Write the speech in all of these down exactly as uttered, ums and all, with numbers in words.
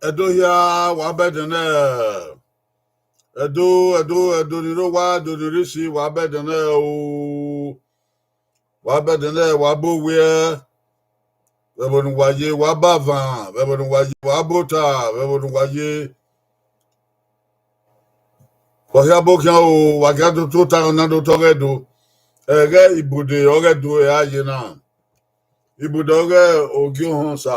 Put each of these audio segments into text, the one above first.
Ẹdo hia, wa bẹdẹ nẹ. Ẹdo, Ẹdo, Ẹdo ni rre owa, Ẹdo ni rre isi, wa bẹdẹ nẹ o. Wa bẹdẹ nẹ, wa bọ owiẹ. Vbe ẹvbo ne uwa ye, wa bọ avan. Vbe ẹvbo ne uwa ye, wa bọ ota. Vbe ẹvbo ne uwa ye, wa hia bọ khian o, wa gia do tota na do tọ ọghe Ẹdo. Ẹghẹ ibude ọghe Ẹdo ẹre a ye na. Ibude ọghe Ogiohọn Osa.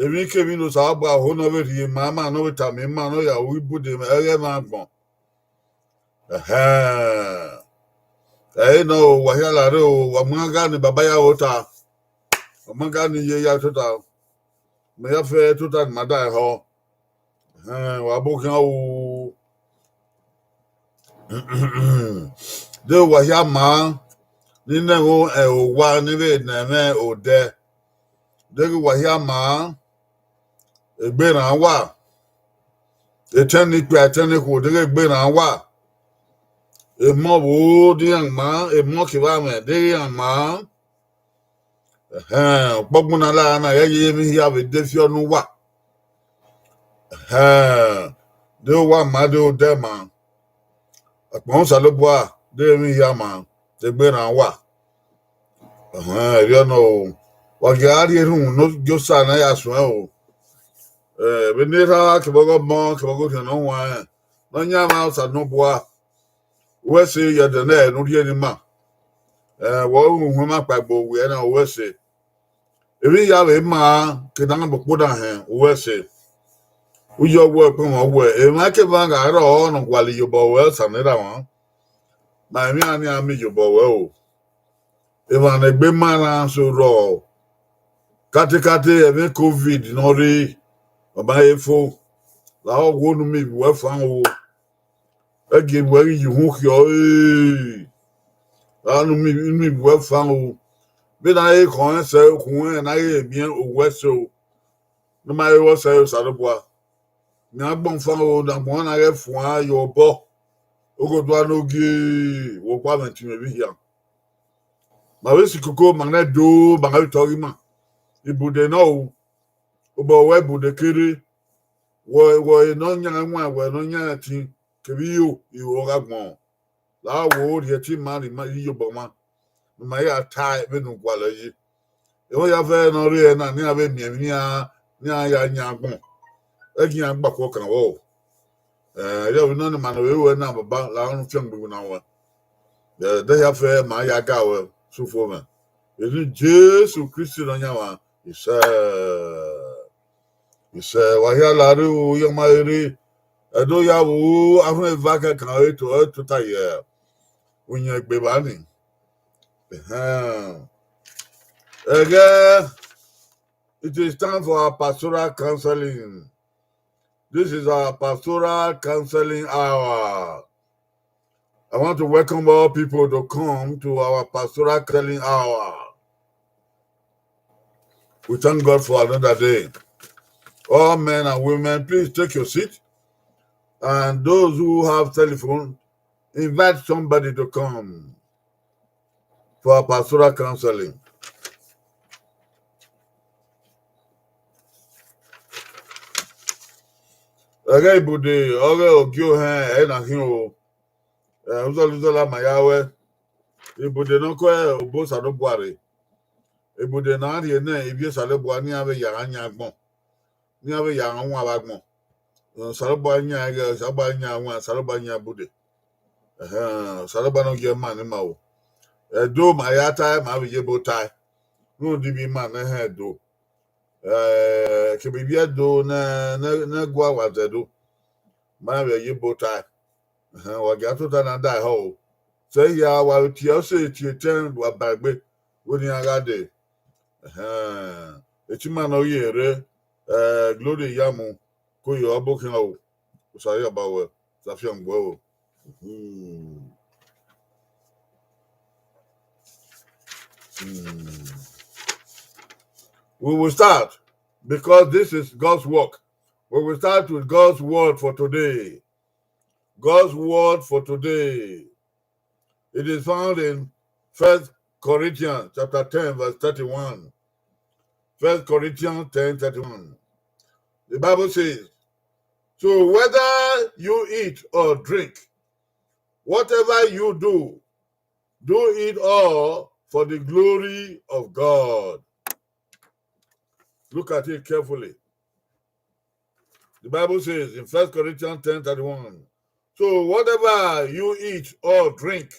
Emwikemwi ne Osanobua ho ne ọ vbe rhie ma, ma ne ọ vbe tama ima ne ọ ya ru ibude ẹghẹ mwa agbọn. Ẹhẹn. Ẹre nọ o, wa hia la rre o, wa mu gha ne baba ya ru ota. Wa mu gha ne iye ya tota. Mẹ ya fẹ tota ne ima da ehọ. Ẹhẹn, wa bọ khian o. Deghẹ wa hia ma, ne I nẹ ẹmwẹ owa ne I vbe nẹ ẹmwẹ odẹ. Deghẹ wa hia ma, egbe rran wa. Etẹn ne ikpia, etẹn ne ikhuo, deghẹ egbe rran wa. Emọ vbo de iran ma, emọ kevbe amwẹ, deghẹ iran ma. Ẹhẹn, ọkpọgbọn na la na ghẹ ye emwi hia vbe de fiọ ne uwa. Ẹhẹn, deghẹ uwa ma, deghẹ odẹ ma. Akpọnmwẹ Osanobua, deghẹ emwi hia ma, egbe rran wa. Ẹhẹn, erriọ nọ o. Wa gia rhie erhunmwu ne Osa na ya suẹn o. Eh, vbene erha kevbe ọghe ọmọ kevbe ọghe orhiọn ne ọ huanrẹn, Nọyaẹnmwa Osanobua, uwẹ ẹse ye ẹdẹ nẹ ne u rhie ne ima. Eh, wẹ ọghe uhunmwu ima kpaegbe owẹ na, uwẹ ẹse. Emwi hia vbe ma, ke ne a gha mu kpo na hẹn, uwẹ ẹse. U ye ọwẹ, ọkpọnmwẹ ọwẹ, emwa kemwa gha rrọọ ne ọ gualọ iyobọ ruẹ, Osaẹn Erha mwa. Ma emwi iran ni a miẹn iyobọ ruẹ o. Emwa ne egbe ma na so rrọọ. Katekate ẹmwẹ covid ne ọ rre, ọ ma he fo. Lahọ wo ne u miẹn ivbi uwẹ fan o. Ẹgie wẹ ghi ye uhunmwu khiọ, ee. A ne u miẹn, u miẹn ivbi uwẹ fan o. Vbene a he khọn ẹn sẹ, khun ẹn ne a he miẹn owẹ ẹse o. Ne ma he ru ọsẹ Osanobua. Ne agbọn fan o, ne agbọn na ghẹ fuan ye obọ. Ogodua ne ogie, vbe ọkpa mwẹ, te mwẹ vbe hia. Ma vbe si koko, ma nẹ do, ma gha vbe tọ ghi ima. Ibude nọ o, obọ wẹ ibude kere, wẹ, wẹ ne ọ yan ẹwaẹn, wẹ ne ọ yan ẹtin, kevbe iro, iro ọ gha gbọn. La wo rhie ẹtin ima, ne ima iyobọ mwa, ne ima ya ta vbene u gualọ yi. Emwa ya vẹ ne ọ rre na, ne iran vbe miẹn emwi ne iran, ne iran ya yan agbọn. Ẹi gie iran gba okhuo kan vbọ. Eh, ẹre ovbi nọ ne ima ne ovbi ruẹ na, baba, la unu fiangbe na wẹ. Eh, de ya fẹ ma ya ga wẹ, sufo mwẹ. Eni Jesu Kristi Nọyaẹnmwa, isẹ. Isẹ, wa hia la rre o, iran ma rre. Ẹdo ya vbo, ahọn eva kẹkan ọre to, ọre tota ye uyẹn egbe evba ni. Ẹhẹn. Ẹghẹ, it is time for our pastoral counseling. This is our pastoral counseling hour. I want to welcome all people to come to our pastoral counseling hour. We thank God for another day. All men and women, please take your seat. And those who have telephone, invite somebody to come for our pastoral counseling. Ẹghẹ ibude ọghe Ogiohẹn ẹre na khin o. Eh, uzọla uzọla ma ya ruẹ. Ibude ne ọ kọ obọ Osanobua rre. Ibude ne a rhie ne ivbi Osanobua ne iran vbe ya gha yan agbọn, ne iran vbe ya gha wan vbe agbọn. Osanobua yan ẹghẹ, Osanobua yan wan, Osanobua yan ibude. Ẹhẹn, Osanobua ne ọ gie ma ne ima o. Ẹdo ma ya tae, ma vbe ye ebo tae. Rhunmwuda ivbi ima ne ẹhẹn Ẹdo. Eh, kevbe ivbi Ẹdo ne, ne, ne gua wa zẹ do. Ma vbe ye ebo tae. Ẹhẹn, wa gia tota na da ehọ o. Sẹ hia, wa vbe tie ọse tie etẹn, wa ba egbe, wẹ ne iran gha dee. Ẹhẹn, etima ne ọ ghi rre, eh, Glory ya mu, ko ye ọ bọ khian o. Osa ya ba wẹ, Osa fiangbe o. Hmm. Hmm. We will start because this is God's work. We will start with God's word for today. God's word for today. It is found in First Corinthians chapter ten, verse thirty-one. First Corinthians ten thirty-one. The Bible says, "So whether you eat or drink, whatever you do, do it all for the glory of God." Look at it carefully. The Bible says in First Corinthians ten thirty-one, "So whatever you eat or drink,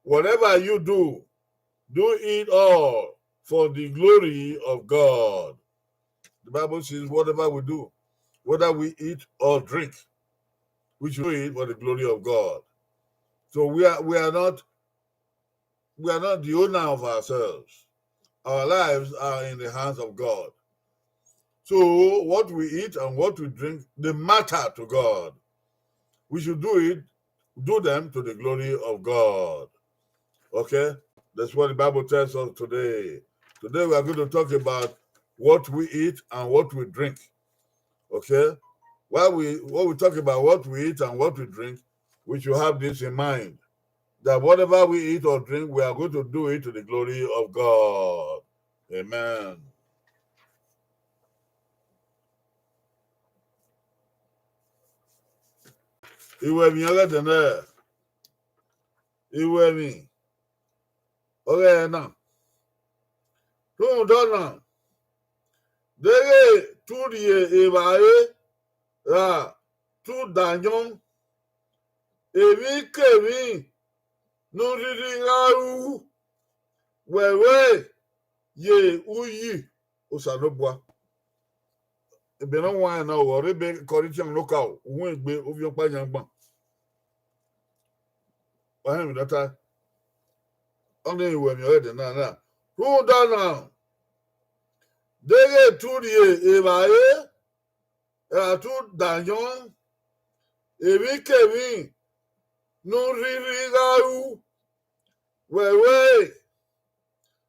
whatever you do, do it all for the glory of God." The Bible says whatever we do, whether we eat or drink, we should do it for the glory of God. So we are, we are not, we are not the owner of ourselves. Our lives are in the hands of God. So what we eat and what we drink, they matter to God. We should do it, do them to the glory of God. Okay? That's what the Bible tells us today. Today we are going to talk about what we eat and what we drink. Okay? While we, when we talk about what we eat and what we drink, we should have this in mind, that whatever we eat or drink, we are going to do it to the glory of God. Amen. Iwẹ emwi ọghẹdẹ nẹ, iwẹ emwi ọghẹdẹ na. Rhunmwuda ọna, deghẹ te u rhie evbare ra te u da yọn, emwikemwi ne u rhirhi gha ru, wẹ ruẹ ye uyi Osanobua. Ebe ne ọ huanrẹn na, ọ rre ebe Corinthians ne okaro, uhunmwu egbe, ovbi ọkpa yan gban. Wa họn emwi ne ọ ta, ọnii wẹ emwi ọghẹdẹ na na. Rhunmwuda ọna, deghẹ te u rhie evbare ra te u da yọn, emwikemwi ne u rhirhi gha ru, wẹ ruẹ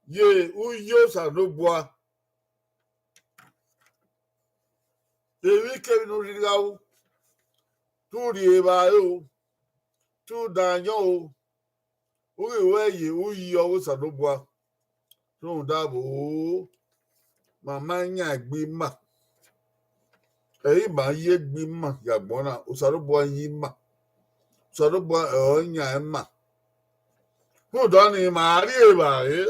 ye uyi Osanobua. Emwikemwi ne u rhirhi gha ru, te u rhie evbare o, te u da yọn o, u ghi ruẹ ye uyi ọghe Osanobua. Rhunmwuda vbo, ma ma yan egbe ima, ẹ i ma ye egbe ima ye agbọn na, Osanobua ye ima, Osanobua ọre ọ yan ima. Rhunmwuda ọnii, ma rhie evbare,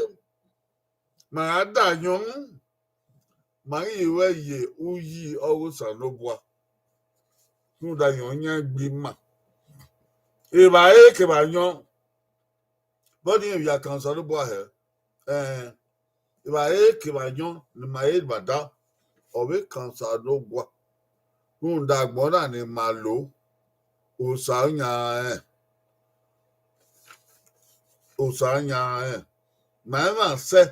ma da yọn, ma ghi ruẹ ye uyi ọghe Osanobua. Rhunmwuda yan egbe ima, evbare kevbe ayọn, vbọni emwi ya kan Osanobua hẹ? Ẹn, evbare kevbe ayọn ne ima re vbe ada, ọ vbe kan Osanobua. Rhunmwuda agbọn na ne ima lo, Osa yan rẹn, Osa yan rẹn. Ma emwa sẹ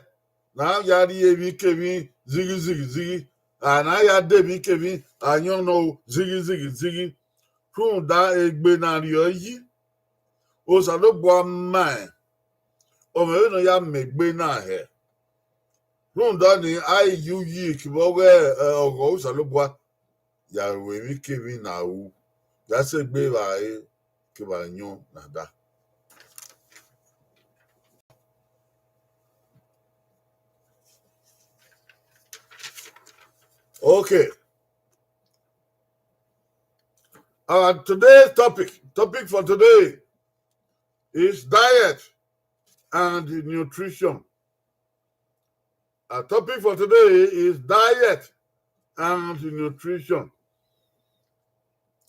ne a ya rhie emwikemwi zighi zighi zighi, a na ya de emwikemwi ayọn nọ zighi zighi zighi. Rhunmwuda egbe ne a rriọ yi, Osanobua ma rẹn, ọ mwẹ vbene ọ ya ma egbe na hẹ. Rhunmwuda ọnii, a i ye uyi kevbe ọghe, ẹ, ọghọ Osanobua ya ru emwikemwi ne a ru, ya sẹ egbe evbare kevbe ayọn ne a da. Okay. Our today's topic, topic for today is diet and nutrition. Our topic for today is diet and nutrition.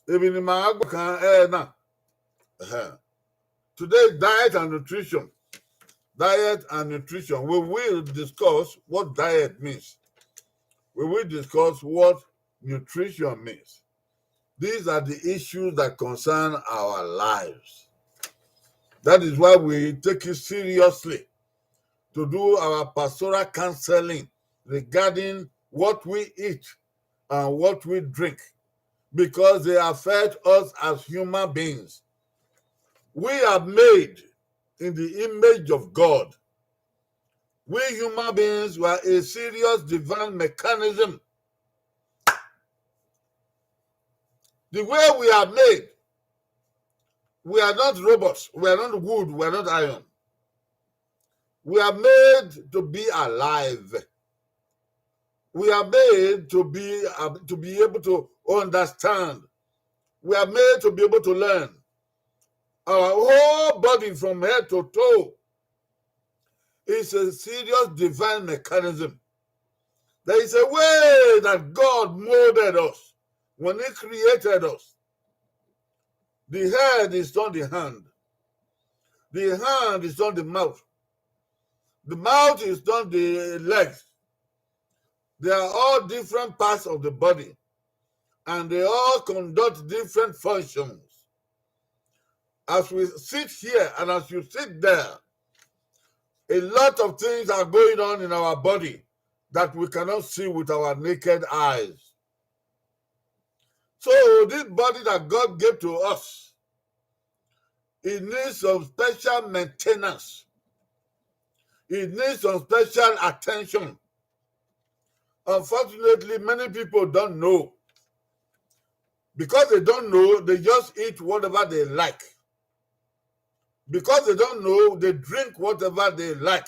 Emwi ne ima gha gba kan ẹre na. Ẹhẹn. Today, diet and nutrition. Diet and nutrition. We will discuss what diet means. We will discuss what nutrition means. These are the issues that concern our lives. That is why we take it seriously to do our pastoral counseling regarding what we eat and what we drink, because they affect us as human beings. We are made in the image of God. We human beings were a serious divine mechanism. The way we are made, we are not robots, we are not wood, we are not iron. We are made to be alive. We are made to be, uh, to be able to understand. We are made to be able to learn. Our whole body from head to toe is a serious divine mechanism. There is a way that God molded us when He created us. The head is not the hand. The hand is not the mouth. The mouth is not the legs. They are all different parts of the body, and they all conduct different functions. As we sit here and as you sit there, a lot of things are going on in our body that we cannot see with our naked eyes. So this body that God gave to us, it needs some special maintenance. It needs some special attention. Unfortunately, many people don't know. Because they don't know, they just eat whatever they like. Because they don't know, they drink whatever they like.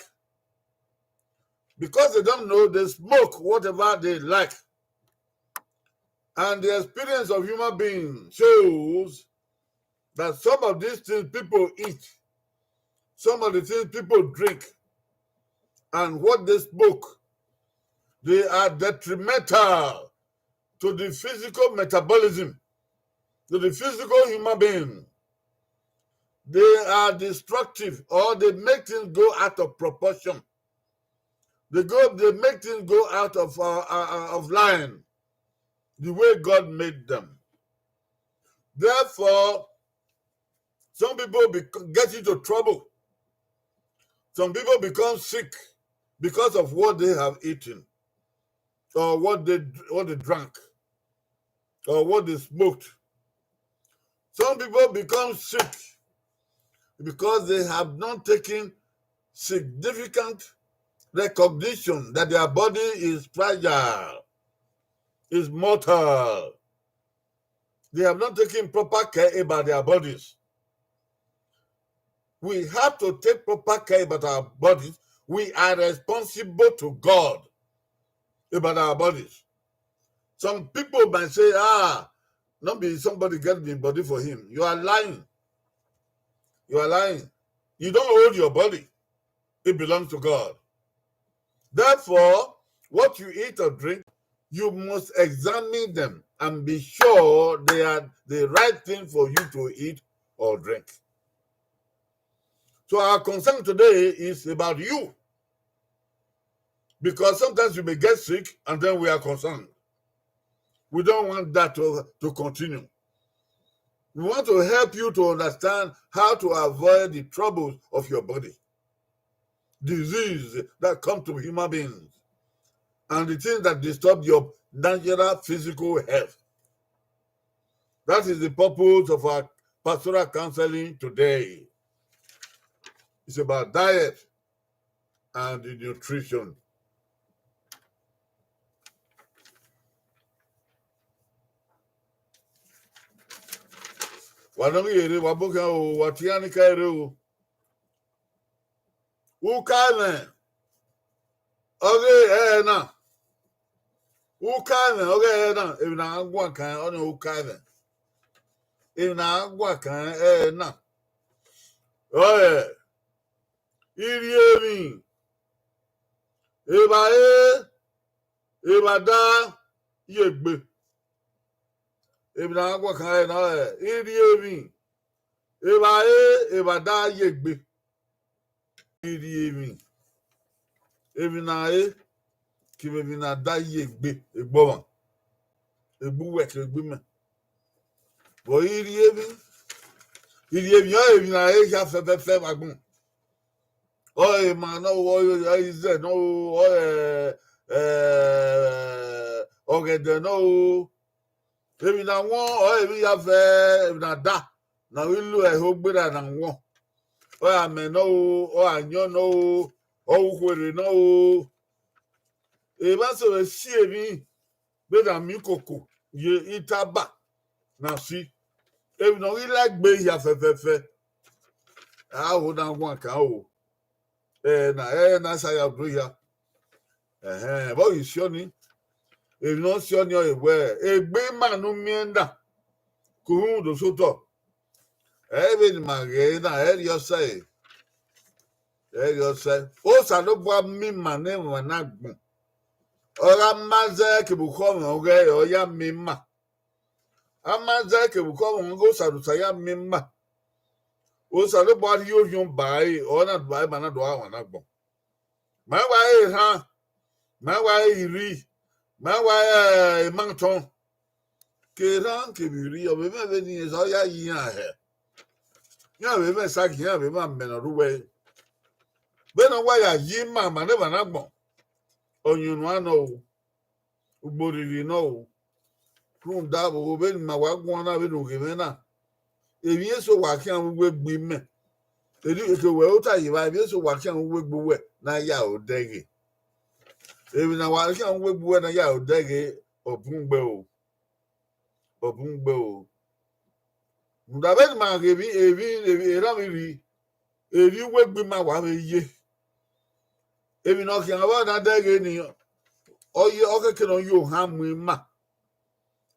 Because they don't know, they smoke whatever they like. And the experience of human beings shows that some of these things people eat, some of the things people drink, and what they smoke, they are detrimental to the physical metabolism, to the physical human being. They are destructive, or they make things go out of proportion. They go, they make things go out of, uh, uh, uh, of line, the way God made them. Therefore, some people bec-, get into trouble. Some people become sick because of what they have eaten, or what they, what they drank, or what they smoked. Some people become sick because they have not taken significant recognition that their body is fragile, is mortal. They have not taken proper care about their bodies. We have to take proper care about our bodies. We are responsible to God about our bodies. Some people might say, "Ah, not be somebody get the body for him." You are lying. You are lying. You don't own your body. It belongs to God. Therefore, what you eat or drink, you must examine them and be sure they are the right thing for you to eat or drink. So our concern today is about you. Because sometimes you may get sick and then we are concerned. We don't want that to, to continue. We want to help you to understand how to avoid the troubles of your body, disease that come to human beings, and the things that disturb your natural physical health. That is the purpose of our pastoral counseling today. It's about diet and the nutrition. Wa nọ ghi rre, wa bọ khian o, wa tie iran ni ka rre o. Uka ẹmwẹ ọghe ẹre na. Uka ẹmwẹ ọghe ẹre na, emwi ne a guan kan ọnii uka ẹmwẹ. Emwi ne a guan kan ẹre na. Ọe, irhiemwi, evbare, evbada, ye egbe. Emwi ne a guan kan ẹre na ọe, irhiemwi, evbare, evbada, ye egbe. Irhiemwi, emwi ne a re, kevbe emwi ne a da ye egbe, egbe ọmwa, egbe uwẹ kevbe egbe imẹ. Vbe irhiemwi, irhiemwi ọrọre emwi ne a re hia fẹfẹfẹ vbe agbọn. Ọrọre emwa ne ọ ru, ọrọre izẹ ne ọ ru, ọrọre, eh, ọghẹdẹ ne ọ ru. Emwi ne a wọn ọrọre emwi hia fẹ, emwi ne a da, ne a ghi lo ẹre ho gberra ne a wọn. Ọrọre amẹ ne ọ ru, ọrọre ayọn ne ọ ru, ọrọre ukhuerre ne ọ ru. Emwa sẹ vbe si emwi, vbene a miẹn ukoko ye itaba na si. Emwi ne ọ ghi la egbe hia fẹfẹfẹ, a ho na guan kan o. Ẹna, ẹna sa ya do hia. Ẹhẹn, vbe ọ ghi si ọnii, Emwi ne ọ si ọnii ọre wẹẹ, egbe ima ne u miẹn na, ke uhunmwu do sotọ. Ẹ i vbe ne ima ghee na, ẹ i rhie ọsẹ ẹre, ẹ i rhie ọsẹ. Osanobua miẹn ima ne emwa na agbọn. Ọ gha ma zẹ kevbe ukhọmwẹ ọghẹe, ọ ya miẹn ima. A ma zẹ kevbe ukhọmwẹ ọghẹe, Osa ne Osa ya miẹn ima. Osanobua rhie orhiọn ba ẹre, ọ na ba ima na do gha wan na agbọn. Ma wa ẹre erhan, ma wa ẹre iri, ma wa ẹre, eh, emantọn. Ke erhan kevbe iri, ọ vbe mwẹ vbene Osa ya yi iran hẹ. Iran vbe mwẹ Sagi, iran vbe mwẹ amẹ ne ọ rre uwu ẹre. Vbene ọ wa ya yi ima, ima ne emwa na agbọn. Ọyunnuan nọ o, ugborhirhi nọ o. Rhunmwuda vbe vbene ima wa guan na, vbene u ghe mwẹ na, emwi eso wa khian vbe uwu egbe imẹ. Eri eke wẹ ota ye evba, emwi eso wa khian vbe uwu egbe uwẹ ne a ya odẹ ghe. Emwi ne a wa khian vbe uwu egbe uwẹ ne a ya odẹ ghe, ọ bun gbe o, ọ bun gbe o. Rhunmwuda vbene ima ghe emwi, emwi, emwi erha vbe rri, eri uwu egbe ima wa vbe ye. Emwi ne ọ khian vbe na dẹ ghe ni, ọ ye, ọ keke ne ọ ye ohan mu ima.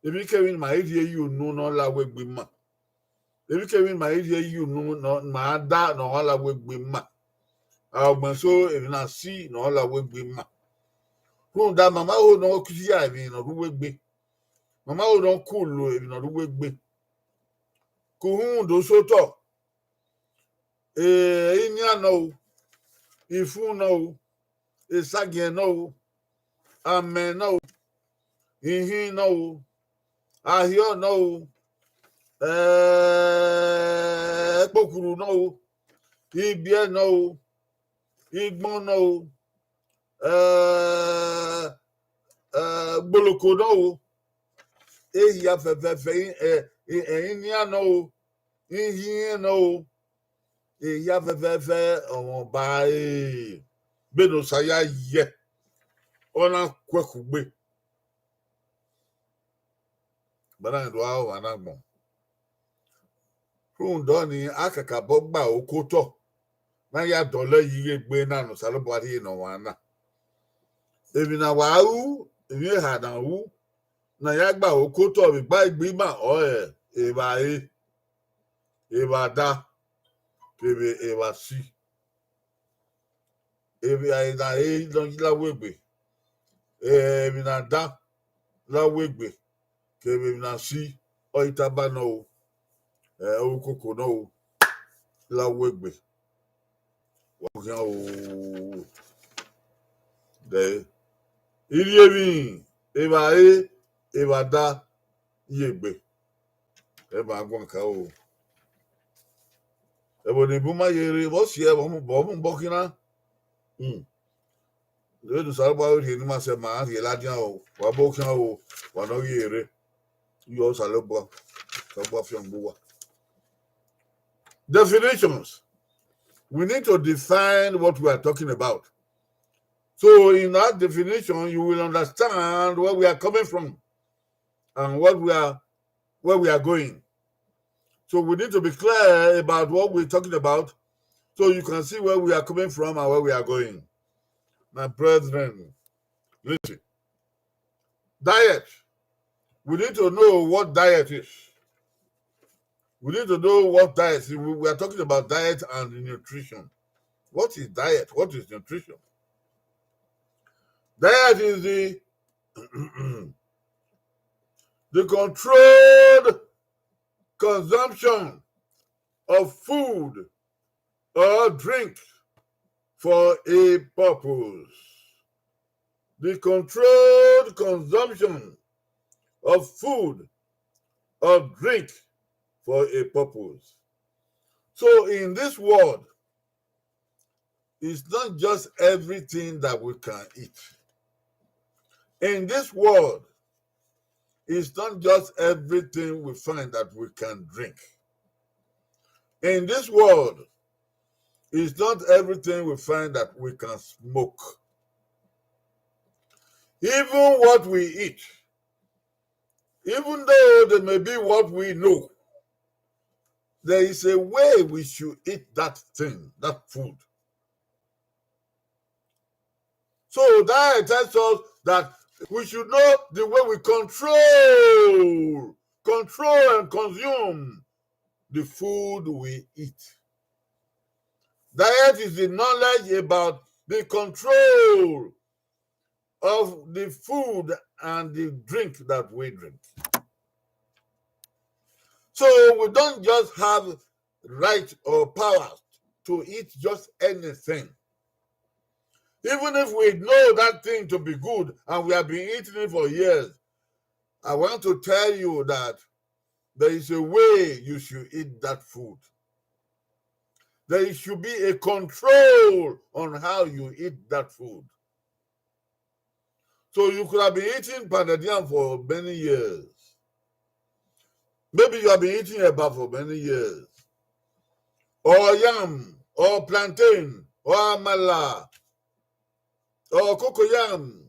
Emwikemwi ne ima i rhie ye unu ne ọ la uwu egbe ima. Emwikemwi ne ima i rhie ye unu ne ọ, ne ima da ne ọ la uwu egbe ima. Agbọn eso emwi na si ne ọ la uwu egbe ima. Rhunmwuda ma ma ho ne ọ kusia emwi ne ọ rre uwu egbe. Ma ma ho ne ọ kulu emwi ne ọ rre uwu egbe. Ke uhunmwu do sotọ. Eh, inian nọ o, ifun nọ o, esagiẹn nọ o, amẹ nọ o, ihin nọ o, ahiọ nọ o, eh, ẹkpokuru nọ o, ibiẹ nọ o, igbọn nọ o, eh, eh, gboloko nọ o, ehia fẹfẹfẹ, eh, eh, inian nọ o, ihiẹn nọ o, ehia fẹfẹfẹ, ọmwa ọba, eh, vbene Osa ya yẹ, ọ na kuẹ kugbe. Ba na do a ọmwa na agbọn. Rhunmwuda ọnii, a kakabọ gba oko otọ ne a ya dọlọ yi ghe egbe na ne Osanobua rhie ne ọmwa na. Emwi ne a wa ru, emwi eha ne a ru, ne a ya gba oko otọ vbe egbe ima, ọrọre evbare, evbada, kevbe evbasi. Emwi ne a re nọ la uwu egbe, emwi ne a da la uwu egbe, kevbe emwi ne a si, ọ i taba nọ o, ẹ, ọ ukoko nọ o, la uwu egbe. Wa khian o. Dẹ, irhiemwi, evbare, evbada, ye egbe. Ẹ ma guan ka o. Ẹvbo ne bun ma ye rre, vbe ọ si ẹe, vbe ọ mu, vbe ọ mu obọ khin na. Hmm. Vbene Osanobua rhie ne ima sẹ, ma rhie ladian o, wa bọ khian o, wa nọ ghi rre. Iyọ Osanobua, Osanobua fian gbe uwa. Definitions. We need to define what we are talking about. So in that definition, you will understand where we are coming from and what we are, where we are going. So we need to be clear about what we're talking about so you can see where we are coming from and where we are going. My brethren, listen. Diet. We need to know what diet is. We need to know what diet is. We, we are talking about diet and nutrition. What is diet? What is nutrition? Diet is the, the controlled consumption of food or drink for a purpose. The controlled consumption of food or drink for a purpose. So in this world, it's not just everything that we can eat. In this world, it's not just everything we find that we can drink. In this world, it's not everything we find that we can smoke. Even what we eat, even though they may be what we know, there is a way we should eat that thing, that food. So that tells us that We should know the way we control, control and consume the food we eat. Diet is the knowledge about the control of the food and the drink that we drink. So we don't just have right or power to eat just anything. Even if we know that thing to be good and we have been eating it for years, I want to tell you that there is a way you should eat that food. There should be a control on how you eat that food. So you could have been eating pounded yam for many years. Maybe you have been eating eba for many years. Or yam, or plantain, or amala, or cocoyam,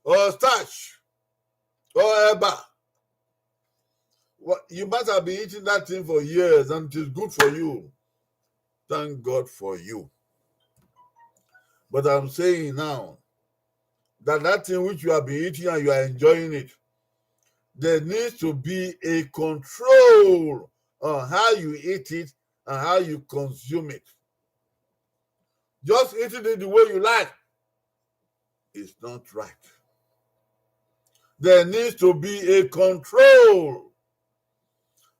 or starch, or eba. What, you must have been eating that thing for years and it is good for you. Thank God for you. But I'm saying now that that thing which you have been eating and you are enjoying it, there needs to be a control on how you eat it and how you consume it. Just eating it the way you like is not right. There needs to be a control,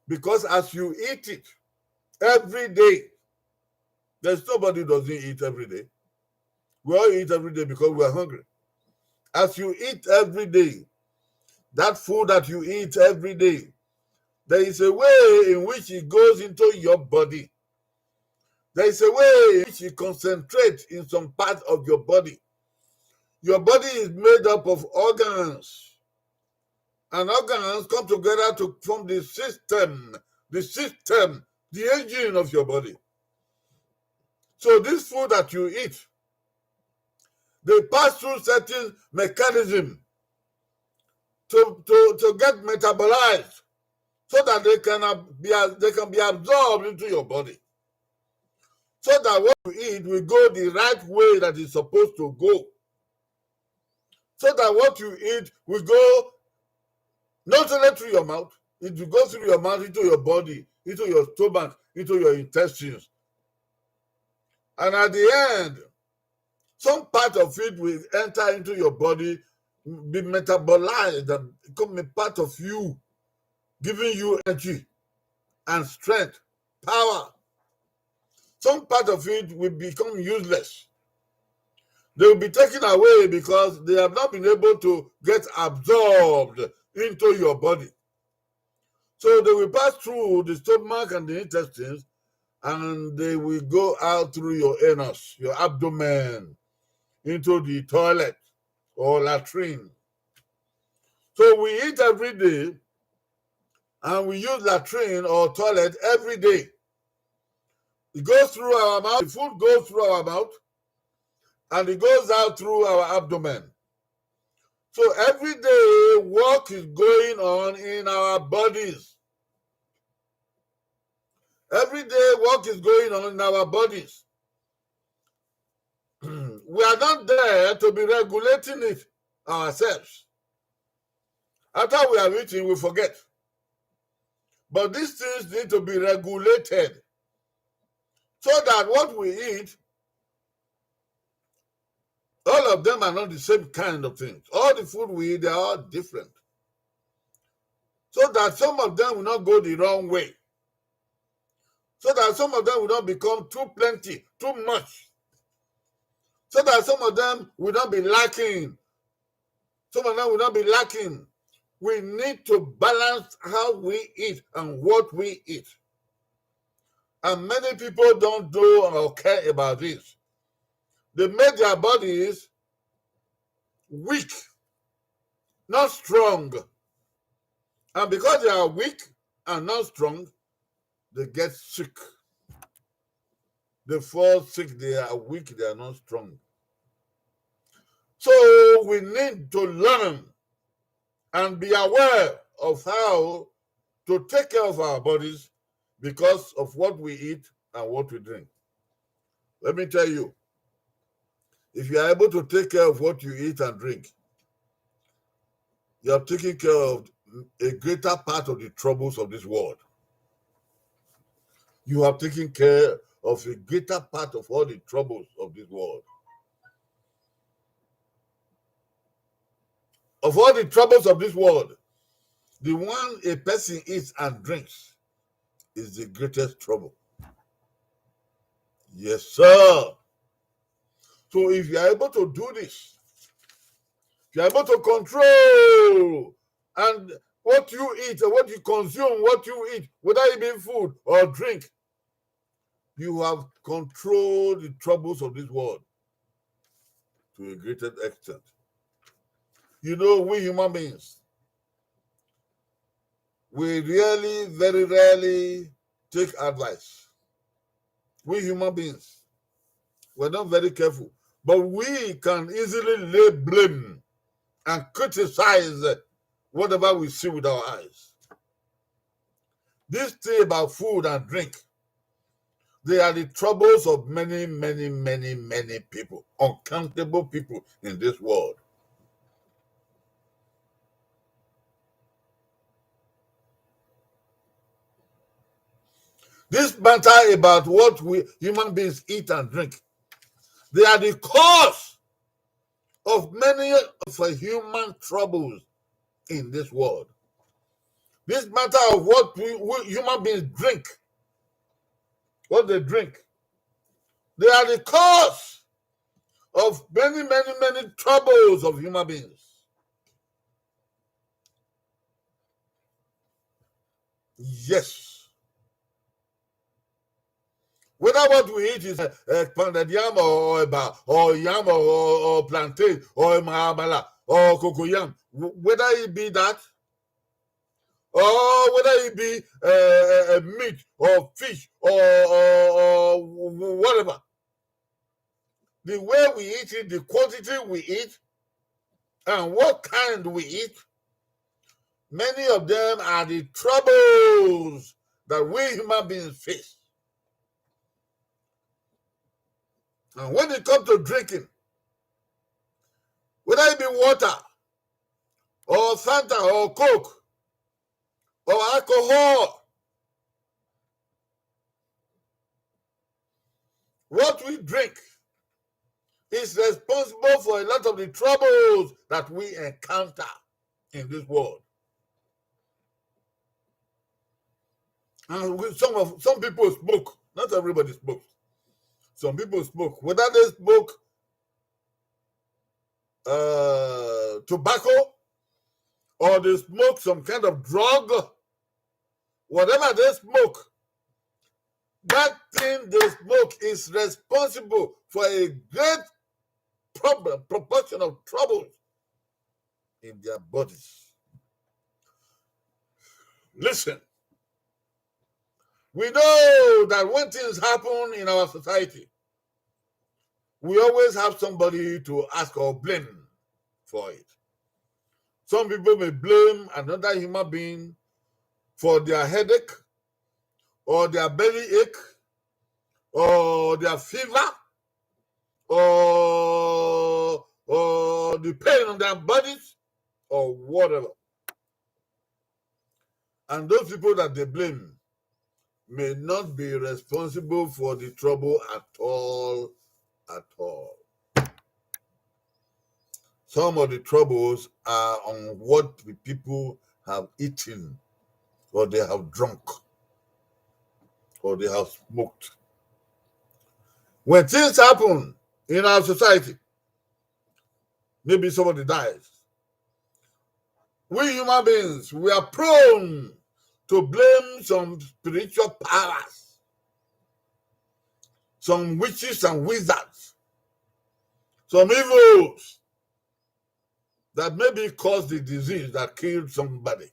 because as you eat it every day, there's nobody doesn't eat every day. We all eat every day because we are hungry. As you eat every day, that food that you eat every day, there is a way in which it goes into your body. There is a way in which it concentrates in some part of your body. Your body is made up of organs, and organs come together to form the system, the system, the engine of your body. So this food that you eat, they pass through certain mechanism to, to, to get metabolized so that they can ab- be, ab- they can be absorbed into your body. So that what you eat will go the right way that it's supposed to go. So that what you eat will go not only through your mouth, it will go through your mouth into your body, into your stomach, into your intestines. And at the end, some part of it will enter into your body, be metabolized and become a part of you, giving you energy and strength, power. Some part of it will become useless. They will be taken away because they have not been able to get absorbed into your body. So they will pass through the stomach and the intestines, and they will go out through your anus, your abdomen, into the toilet or latrine. So we eat every day, and we use latrine or toilet every day. It goes through our mouth, the food goes through our mouth, and it goes out through our abdomen. So every day, work is going on in our bodies. Every day, work is going on in our bodies. We are not there to be regulating it ourselves. After we have eaten, we forget. But these things need to be regulated so that what we eat, all of them are not the same kind of things. All the food we eat, they are all different. So that some of them will not go the wrong way. So that some of them will not become too plenty, too much. So that some of them will not be lacking. Some of them will not be lacking. We need to balance how we eat and what we eat. And many people don't do or care about this. They make their bodies weak, not strong. And because they are weak and not strong, they get sick. They fall sick, they are weak, they are not strong. So we need to learn and be aware of how to take care of our bodies because of what we eat and what we drink. Let me tell you, if you are able to take care of what you eat and drink, You have taken care of a greater part of the troubles of this world. You have taken care of a greater part of all the troubles of this world. Of all the troubles of this world, the one a person eats and drinks is the greatest trouble. Yes, sir. So if you are able to do this, if you are able to control and what you eat and what you consume, what you eat, whether it be food or drink, you have controlled the troubles of this world to a greater extent. You know, we human beings, we really, very rarely take advice. We human beings, we're not very careful, but we can easily lay blame and criticize whatever we see with our eyes. This thing about food and drink, they are the troubles of many, many, many, many people, uncountable people in this world. This matter about what we human beings eat and drink, they are the cause of many of the human troubles in this world. This matter of what we, we human beings drink, what they drink, they are the cause of many, many, many troubles of human beings. Yes. Whether what we eat is uh, uh, pounded yam or, or eba or yam or, or, or plantain or amala or cocoa yam, w- whether it be that or whether it be uh, uh, uh, meat or fish or, or, or w- whatever, the way we eat it, the quantity we eat, and what kind we eat, many of them are the troubles that we human beings face. And when it comes to drinking, whether it be water, or Fanta, or Coke, or alcohol, what we drink is responsible for a lot of the troubles that we encounter in this world. And we, some of some people smoke. Not everybody smokes. Some people smoke. Whether they smoke uh, tobacco or they smoke some kind of drug, whatever they smoke, that thing they smoke is responsible for a great problem, proportion of troubles in their bodies. Listen, we know that when things happen in our society, we always have somebody to ask or blame for it. Some people may blame another human being for their headache or their belly ache or their fever or, or the pain on their bodies or whatever. And those people that they blame may not be responsible for the trouble at all, at all. Some of the troubles are on what the people have eaten, or they have drunk, or they have smoked. When things happen in our society, maybe somebody dies, we human beings, we are prone to blame some spiritual powers, some witches and wizards, some evils that maybe caused the disease that killed somebody.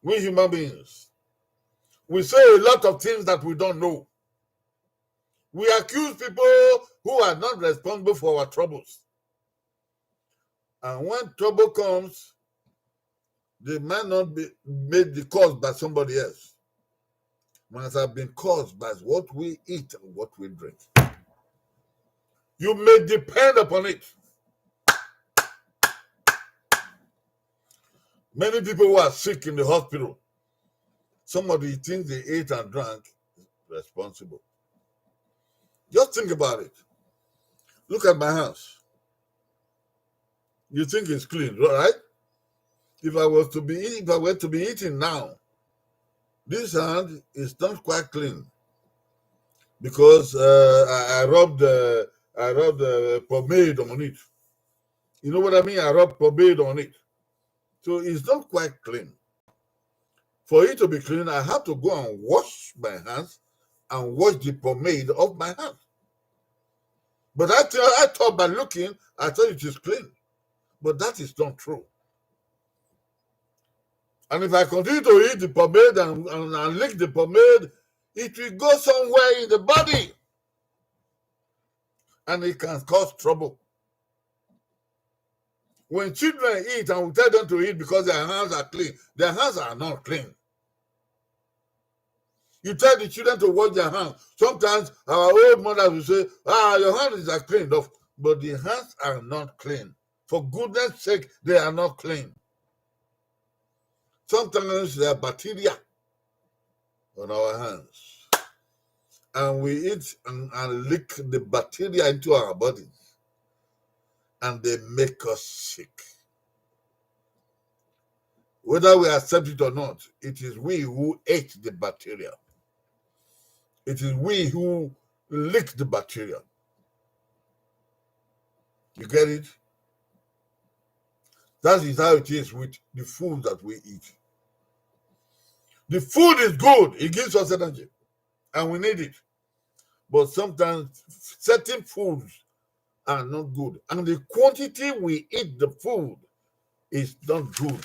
We human beings, we say a lot of things that we don't know. We accuse people who are not responsible for our troubles. And when trouble comes, they might not be made the cause by somebody else. Might have been caused by what we eat and what we drink. You may depend upon it. Many people who are sick in the hospital, some of the things they ate and drank is responsible. Just think about it. Look at my hands. You think it's clean, right? If I was to be, if I were to be eating now, this hand is not quite clean because uh, I, I rubbed, uh, I rubbed uh, pomade on it. You know what I mean? I rubbed pomade on it, so it's not quite clean. For it to be clean, I have to go and wash my hands and wash the pomade off my hands. But I, th- I thought by looking, I thought it is clean. But that is not true. And if I continue to eat the pomade and, and, and lick the pomade, it will go somewhere in the body. And it can cause trouble. When children eat and we tell them to eat because their hands are clean, their hands are not clean. You tell the children to wash their hands. Sometimes our old mothers will say, "Ah, your hand is not clean enough." But the hands are not clean. For goodness sake, they are not clean. Sometimes there are bacteria on our hands. And we eat and, and lick the bacteria into our bodies. And they make us sick. Whether we accept it or not, it is we who ate the bacteria. It is we who lick the bacteria. You get it? That is how it is with the food that we eat. The food is good. It gives us energy. And we need it. But sometimes certain foods are not good. And the quantity we eat the food is not good.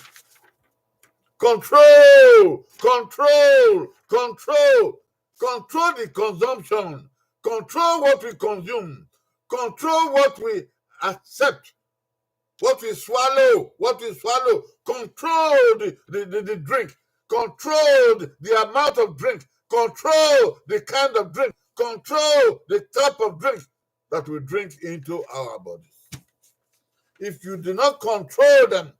Control, control, control. Control the consumption. Control what we consume. Control what we accept. What we swallow, what we swallow. Control the, the, the, the drink. Control the, the amount of drink. Control the kind of drink. Control the type of drink that we drink into our bodies. If you do not control them,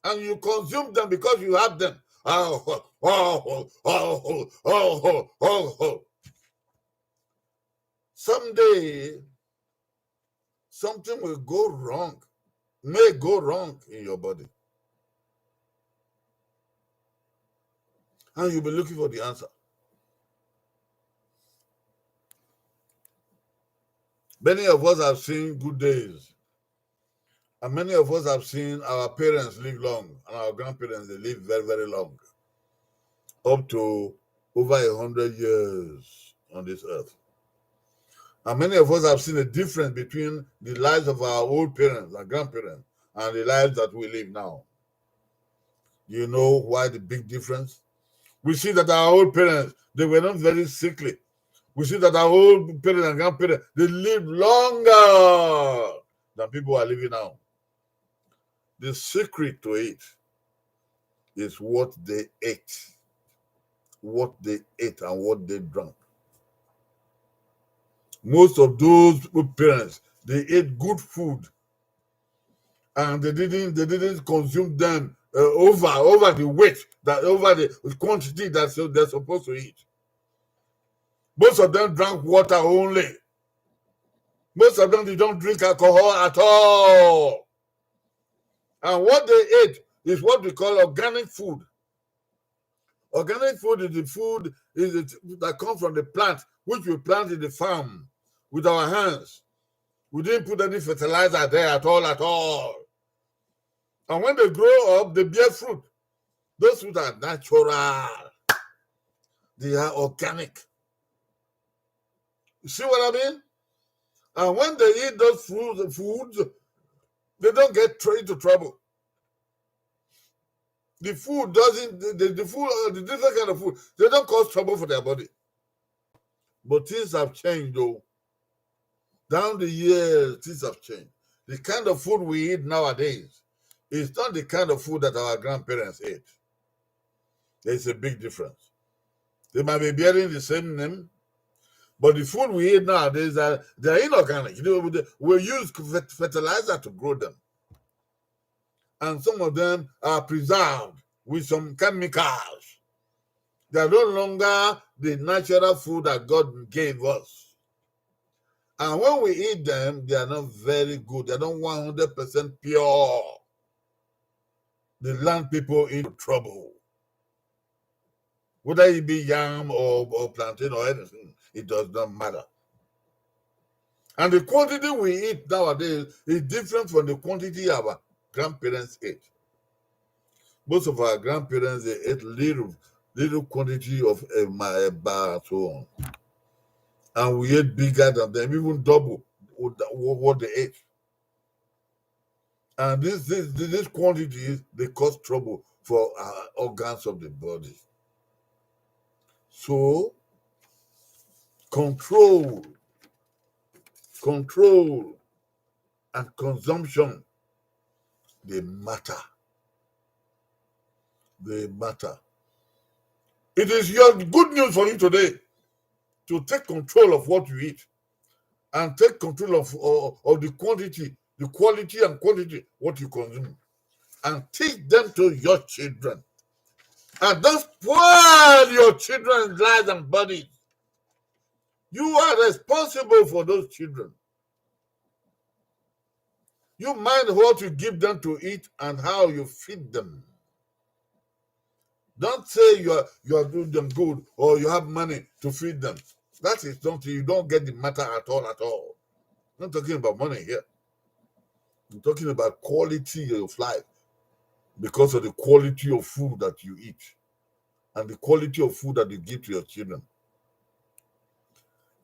and you consume them because you have them, oh, oh, oh, oh, oh, oh, oh, oh, oh. Someday, something will go wrong, may go wrong in your body. And you'll be looking for the answer. Many of us have seen good days. And many of us have seen our parents live long, and our grandparents, they live very, very long, up to over a hundred years on this earth. And many of us have seen a difference between the lives of our old parents and grandparents and the lives that we live now. Do you know why the big difference? We see that our old parents, they were not very sickly. We see that our old parents and grandparents, they lived longer than people are living now. The secret to it is what they ate, what they ate and what they drank. Most of those parents, they ate good food, and they didn't, they didn't consume them uh, over, over the weight, that over the quantity that so they're supposed to eat. Most of them drank water only. Most of them, they don't drink alcohol at all. And what they ate is what we call organic food. Organic food is the food is it, that comes from the plant, which we plant in the farm with our hands. We didn't put any fertilizer there at all, at all. And when they grow up, they bear fruit. Those fruits are natural. They are organic. You see what I mean? And when they eat those food, foods, they don't get tr- into trouble. The food doesn't, the, the, the food, uh, the different kind of food, they don't cause trouble for their body. But things have changed, though. Down the years, things have changed. The kind of food we eat nowadays is not the kind of food that our grandparents ate. There's a big difference. They might be bearing the same name, but the food we eat nowadays are, they're inorganic. You know, we, we use fet- fertilizer to grow them. and some of them are preserved with some chemicals. They are no longer the natural food that God gave us. And when we eat them, they are not very good. They are not one hundred percent pure. They land people into trouble. Whether it be yam or, or plantain or anything, it does not matter. And the quantity we eat nowadays is different from the quantity our grandparents ate. Most of our grandparents, they ate little, little quantity of, uh, eba and so on. And we ate bigger than them, even double what, what they ate. And this, this, this quantity, they cause trouble for our organs of the body. So, control, control and consumption, they matter. They matter. It is your good news for you today to take control of what you eat and take control of, of, of the quantity, the quality and quantity what you consume, and teach them to your children. And don't spoil your children's lives and bodies. You are responsible for those children. You mind what you give them to eat and how you feed them. Don't say you are, you are doing them good or you have money to feed them. That is something, you don't get the matter at all, at all. I'm not talking about money here. I'm talking about quality of life because of the quality of food that you eat and the quality of food that you give to your children.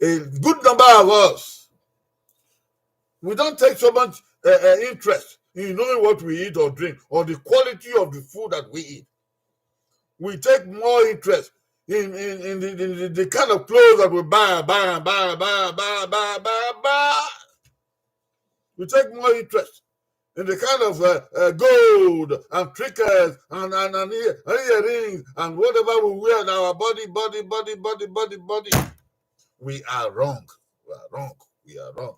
A good number of us, we don't take so much, uh, uh, interest in knowing what we eat or drink or the quality of the food that we eat. We take more interest in, in, in the, the, the kind of clothes that we buy, buy, buy, buy, buy, buy, buy, buy. We take more interest in the kind of, uh, uh, gold and trinkets and, and, and ear-, and earrings and whatever we wear on our body, body, body, body, body, body. We are wrong. We are wrong. We are wrong.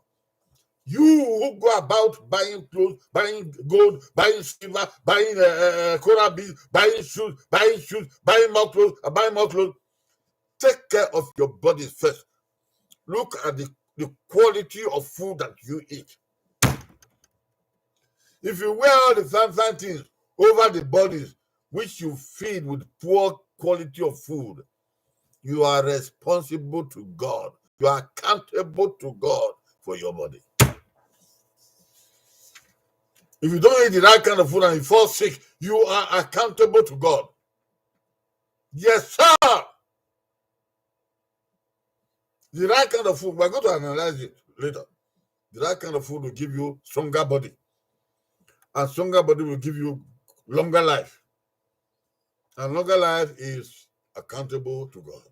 You who go about buying clothes, buying gold, buying silver, buying, uh, uh, coral beads, buying shoes, buying shoes, buying more clothes, uh, buying more clothes. Take care of your body first. Look at the, the quality of food that you eat. If you wear all the fine, fine things over the bodies which you feed with poor quality of food, you are responsible to God. You are accountable to God for your body. If you don't eat the right kind of food and you fall sick, you are accountable to God. Yes, sir. The right kind of food, we're going to analyze it later. The right kind of food will give you stronger body. And stronger body will give you longer life. And longer life is accountable to God.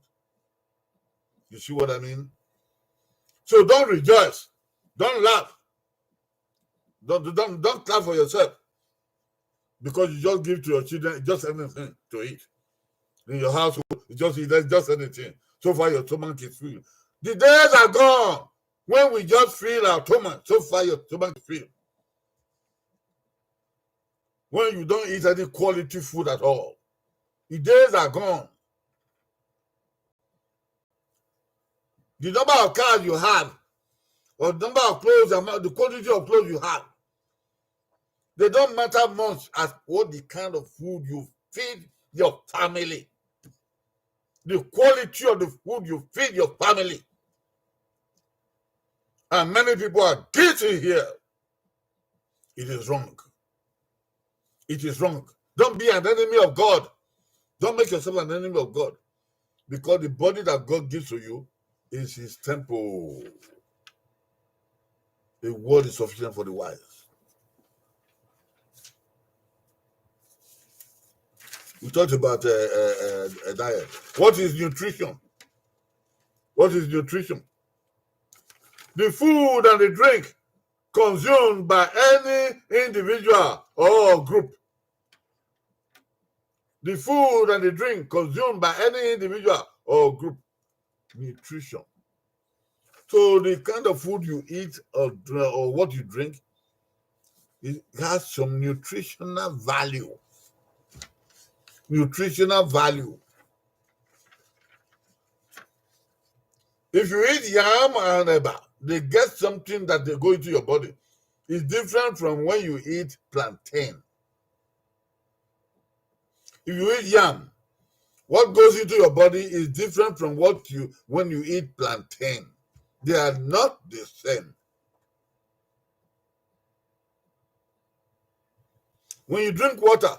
You see what I mean? So don't rejoice. Don't laugh. Don't, don't, don't clap for yourself because you just give to your children just anything to eat. In your household, you just eat just anything. So far, your stomach is full. The days are gone when we just fill our stomach. So far, your stomach is full. When you don't eat any quality food at all. The days are gone. The number of cars you have, or the number of clothes, the amount, the quantity of clothes you have, they don't matter much as what the kind of food you feed your family. The quality of the food you feed your family. And many people are guilty here. It is wrong. It is wrong. Don't be an enemy of God. Don't make yourself an enemy of God. Because the body that God gives to you is his temple. A word is sufficient for the wise. We talked about, uh, uh, uh, a diet. What is nutrition? What is nutrition? The food and the drink consumed by any individual or group. The food and the drink consumed by any individual or group. Nutrition. So the kind of food you eat or dr-, or what you drink It has some nutritional value. Nutritional value. If you eat yam and eba, they get something that they go into your body. It's different from when you eat plantain. If you eat yam, what goes into your body is different from what you when you eat plantain. They are not the same. When you drink water,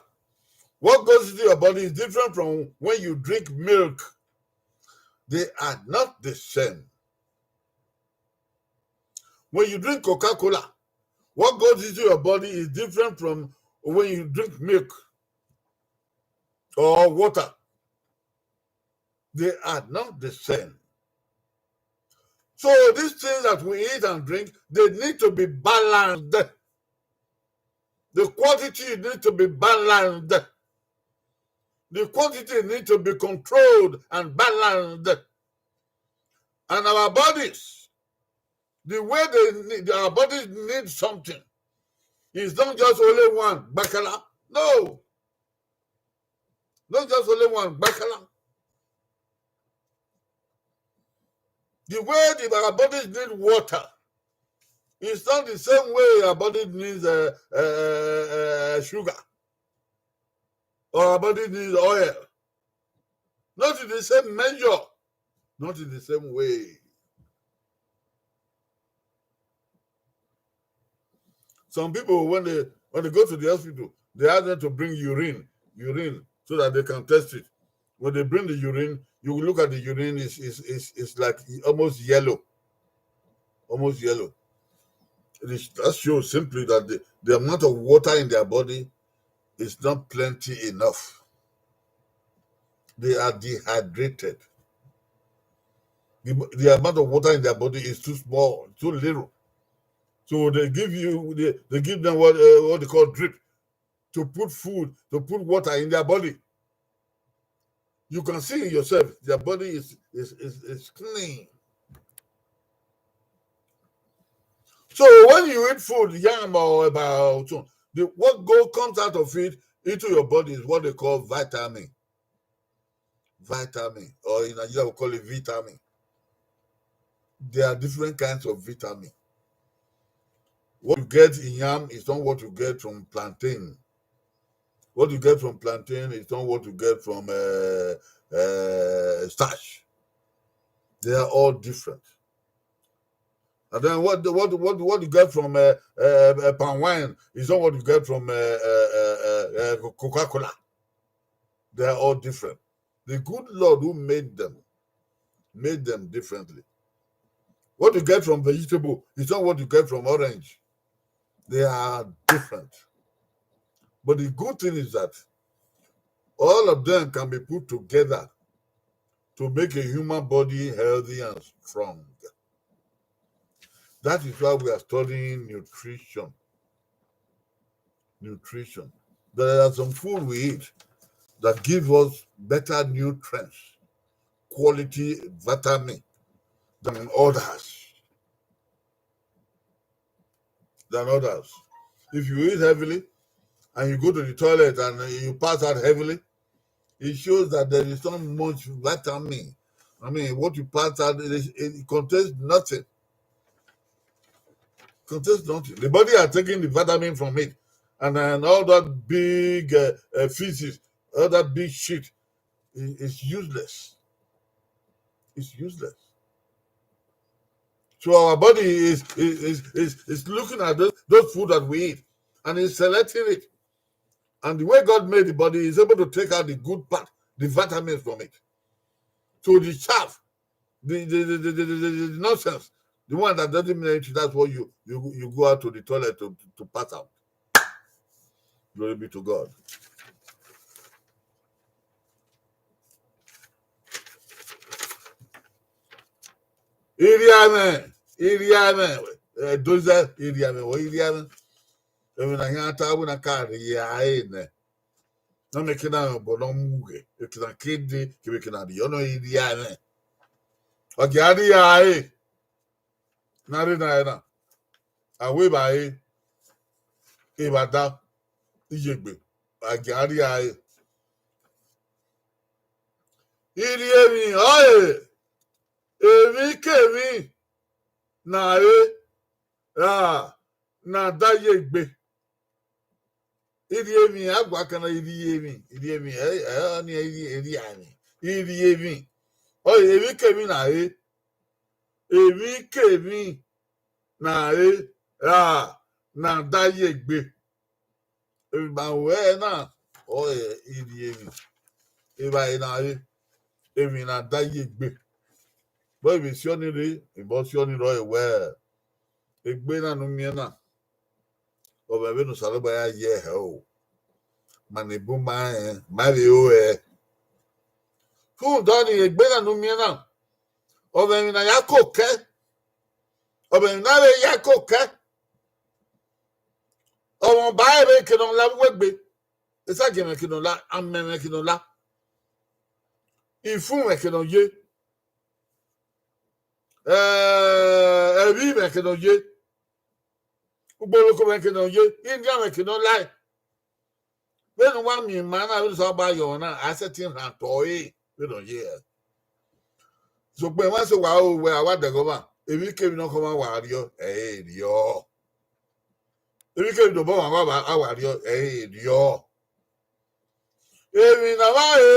what goes into your body is different from when you drink milk. They are not the same. When you drink Coca-Cola, what goes into your body is different from when you drink milk or water. They are not the same. So these things that we eat and drink, they need to be balanced. The quantity need to be balanced. The quantity need to be controlled and balanced. And our bodies, the way they need, our bodies need something. It's not just only one bakala. No. Not just only one bakala. The way the, our bodies need water, it's not the same way our body needs uh, uh, uh, sugar or our body needs oil. Not in the same measure, not in the same way. Some people, when they when they go to the hospital, they ask them to bring urine, urine, so that they can test it. When they bring the urine, you look at the urine, it's, it's, it's, it's like almost yellow. Almost yellow. It is, that shows simply that the, the amount of water in their body is not plenty enough. They are dehydrated. The, the amount of water in their body is too small, too little. So they give you, they, they give them what uh, what they call drip to put food, to put water in their body. You can see it yourself. Their body is is is, is clean. So when you eat food, yam or eba, the what go comes out of it into your body is what they call vitamin. Vitamin, or in Nigeria we call it vitamin. There are different kinds of vitamin. What you get in yam is not what you get from plantain. What you get from plantain is not what you get from uh, uh, starch. They are all different. And then what what what what you get from uh, uh, uh, palm wine is not what you get from uh, uh, uh, uh, Coca-Cola. They are all different. The good Lord who made them made them differently. What you get from vegetable is not what you get from orange. They are different. But the good thing is that all of them can be put together to make a human body healthy and strong. That is why we are studying nutrition. Nutrition. There are some food we eat that give us better nutrients, quality vitamin than others. Than others. If you eat heavily and you go to the toilet and you pass out heavily, it shows that there is not much vitamin. I mean, what you pass out, it, it contains nothing. Contains nothing. The body are taking the vitamin from it, and then all that big uh, uh, feces, all that big shit is, is useless. It's useless. So our body is is is is looking at those, those food that we eat, and is selecting it. And the way God made the body, is able to take out the good part, the vitamins from it. So the chaff, the the the, the, the, the, the nonsense, the one that doesn't mean anything, that's what you you you go out to the toilet to, to pass out. Glory be to God. Irianẹ, irianẹ, doza irianẹ, wọ irianẹ. Emwi na hia ta wẹ na ka rhie ane nẹ. Na mẹ ke na rẹn obọ ne ọ mu ughe, eke na ke de, kevbe eke na rhie ọnọ irianẹ. Ọ gia rhie ane. Na rre na ẹre na, a wẹ evbare. Evbada, iyegbe, a gia rhie ẹre. Irhiemwi ọre emwikemwi ne a re, ra ne a da ye egbe. Irhiemwi, a gua kan na, irhiemwi, irhiemwi, ẹ, ẹ, ọnii irhiemwi, irhiemwi. Ọre emwikemwi ne a re, emwikemwi ne a re, ra ne a da ye egbe. Emwi ma wẹ na, ọre irhiemwi. Evbare na re, emwi ne a da ye egbe. Vbe ọ vbe si ọnii rre, vbe ọ si ọnii rrọọ wẹ, egbe na ne u miẹn na, ọ mwẹ vbene Osanobua ya ye hẹ o. Ma ne bun ma rẹn, ma vbe ro hẹ. Rhunmwuda ọnii, egbe na ne u miẹn na, ọ mwẹ emwi ne a ya koko ẹe, ọ mwẹ emwi ne a vbe ya koko ẹe. Ọmwa ba ẹre vbe eke ne ọ la vbe uwu egbe, esagiẹn mwẹ eke ne ọ la, amẹ mwẹ eke ne ọ la, ifun mwẹ eke ne ọ ye, eh, ẹvbi mwẹ eke ne ọ ye, ugboloko mwẹ eke ne ọ ye, indian mwẹ eke ne ọ lae. Vbene uwa miẹn ima na, vbene Osanobua yọ na, a sẹtin rhan otọ ẹre vbene ọ ye hẹ. Sokpan emwa eso wa ro wẹ a wa dẹghe ọmwa, emwikemwi ne ọ khọ ọmwa wa rriọ, ẹ i re rriọ. Emwikemwi ne obọ ọmwa wa, a wa rriọ, ẹ i re rriọ. Emwi ne a wa re,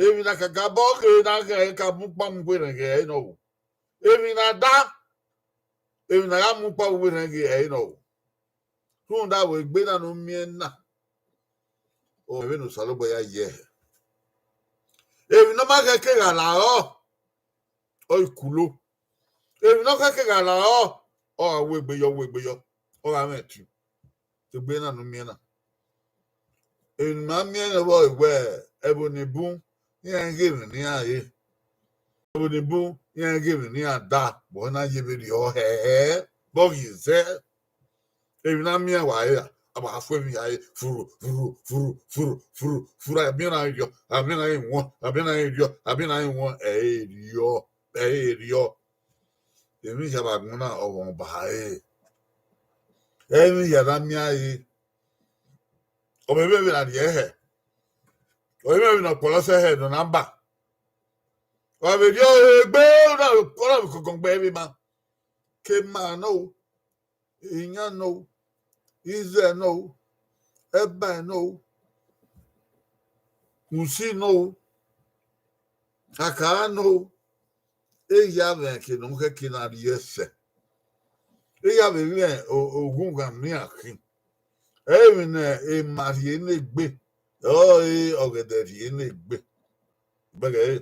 emwi ne a kakabọ kherhe ne a ghẹ ka mu ukpọn mu werriegbe, ẹ i re nọ o. Emwi ne a da, emwi ne a gha mu ukpọn mu werriegbe, ẹ i re nọ o. Rhunmwuda vbe egbe na ne u miẹn na, ọ mwẹ vbene Osanobua ya ye hẹ. Emwi ne ọ ma khẹke gha la rọ, ọ i kulo. Emwi ne ọ khẹke gha la rọ, ọ gha wu egbe yọ, wu egbe yọ, ọ gha mwẹ ẹtin. Egbe na ne u miẹn na. Emwi ne ima miẹn vbọ wẹ, ẹvbo ni bun, iran ghe emwi ne iran re. Ẹvbo ni bun, iran ghe emwi ne iran da, vbe ọ na ye vberriọ hẹ, vbe ọ ghi zẹ. Emwi ne a miẹn wa re, a wa fu emwi ya re, furu, furu, furu, furu, furu, furu, a miẹn na rriọ, a miẹn na rhiọn, a miẹn na rhiọn, a miẹn na rhiọn, ẹ i re rriọ, ẹ i re rriọ. Emwi hia vbe agbọn na, ọ mwẹ ọba re. Emwi hia na miẹn a re. Ọ mwẹ vbe emwi na rhie hẹ. Ọ mwẹ emwi ne ọ kpọlọ sẹ hẹ ne ọ na ba. Wa vbe rhie egbe, ọ na vbe, ọ na vbe kọkọ gbe vbe ima. Ke ima nọ o, iyan nọ o, izẹ nọ o, ẹba nọ o, usi nọ o, akara nọ o, eya mwẹ eke ne ọ khẹke na rhie sẹ. Eya vbe mwẹ o-, oghunmwu gha miẹn khin. Emwi ne ima rhie ne egbe, ọre ọgẹdẹ rhie ne egbe. Gbẹghẹ ẹre,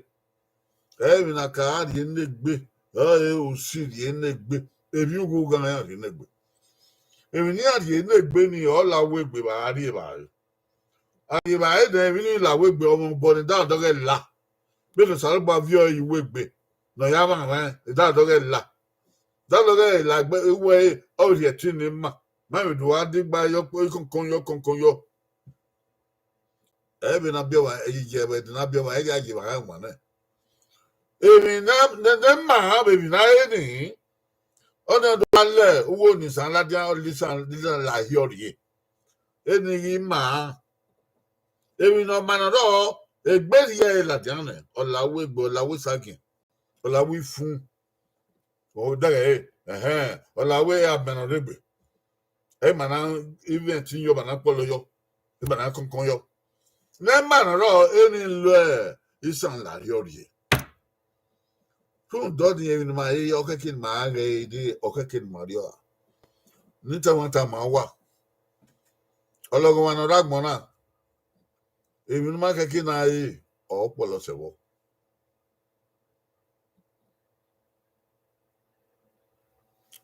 emwi ne akara rhie ne egbe, ọre usi rhie ne egbe, emwi ughughan iran rhie ne egbe. Emwi ne iran rhie ne egbe ni, ọ la uwu egbe vbe a rri evbare. A rri evbare nẹ, emwi ni la uwu egbe, ọ mwẹ obọ ne Dandan ghẹ la. Vbene Osanobua viọ ẹre ye uwu egbe, ne ọ ya mwamwa ẹn, Dandan ghẹ la. Dandan ghẹ la egbe, uwu ẹre, ọ vbe rhie ẹtin ne ima. Ma vbe do gha degba yọ, kọnkọn yọ, kọnkọn yọ. Ẹ vbe na biẹ ọmwa, ẹ ye ye ẹvbo ẹdẹ na biẹ ọmwa, ẹ ghi ya ye evba gha wan nẹ. Emwi ne, ne, ne ma vbe emwi ne a re ni, ọnii ọ do gha lẹ uwu Onisan ladian, Onisan, Onisan la hiọ rrie. Eni ghi ma, emwi ne ọ ma ne ọ rrọọ, egbe rhie ẹre ladian nẹ, ọ la uwu egbe, ọ la uwu esagiẹn, ọ la uwu ifun. Ọ dẹghẹ ẹre, ẹhẹn, ọ la uwu amẹ ne ọ rre egbe. Ẹ ma na event yọ, ma na kpọlọ yọ, ma na kọnkọn yọ. Ne ẹ ma na rrọọ, eni lọ isan la rriọ rrie. Rhunmwuda ọnii, emwi ne ima re, ọ khẹke ne ima ghẹ re, ọ khẹke ne ima rriọ. Ne I tama tama uwa, ọlọghọmwa ne ọ rre agbọn na, emwi ne ima khẹke na re, ọ kpọlọ sẹ vbọ.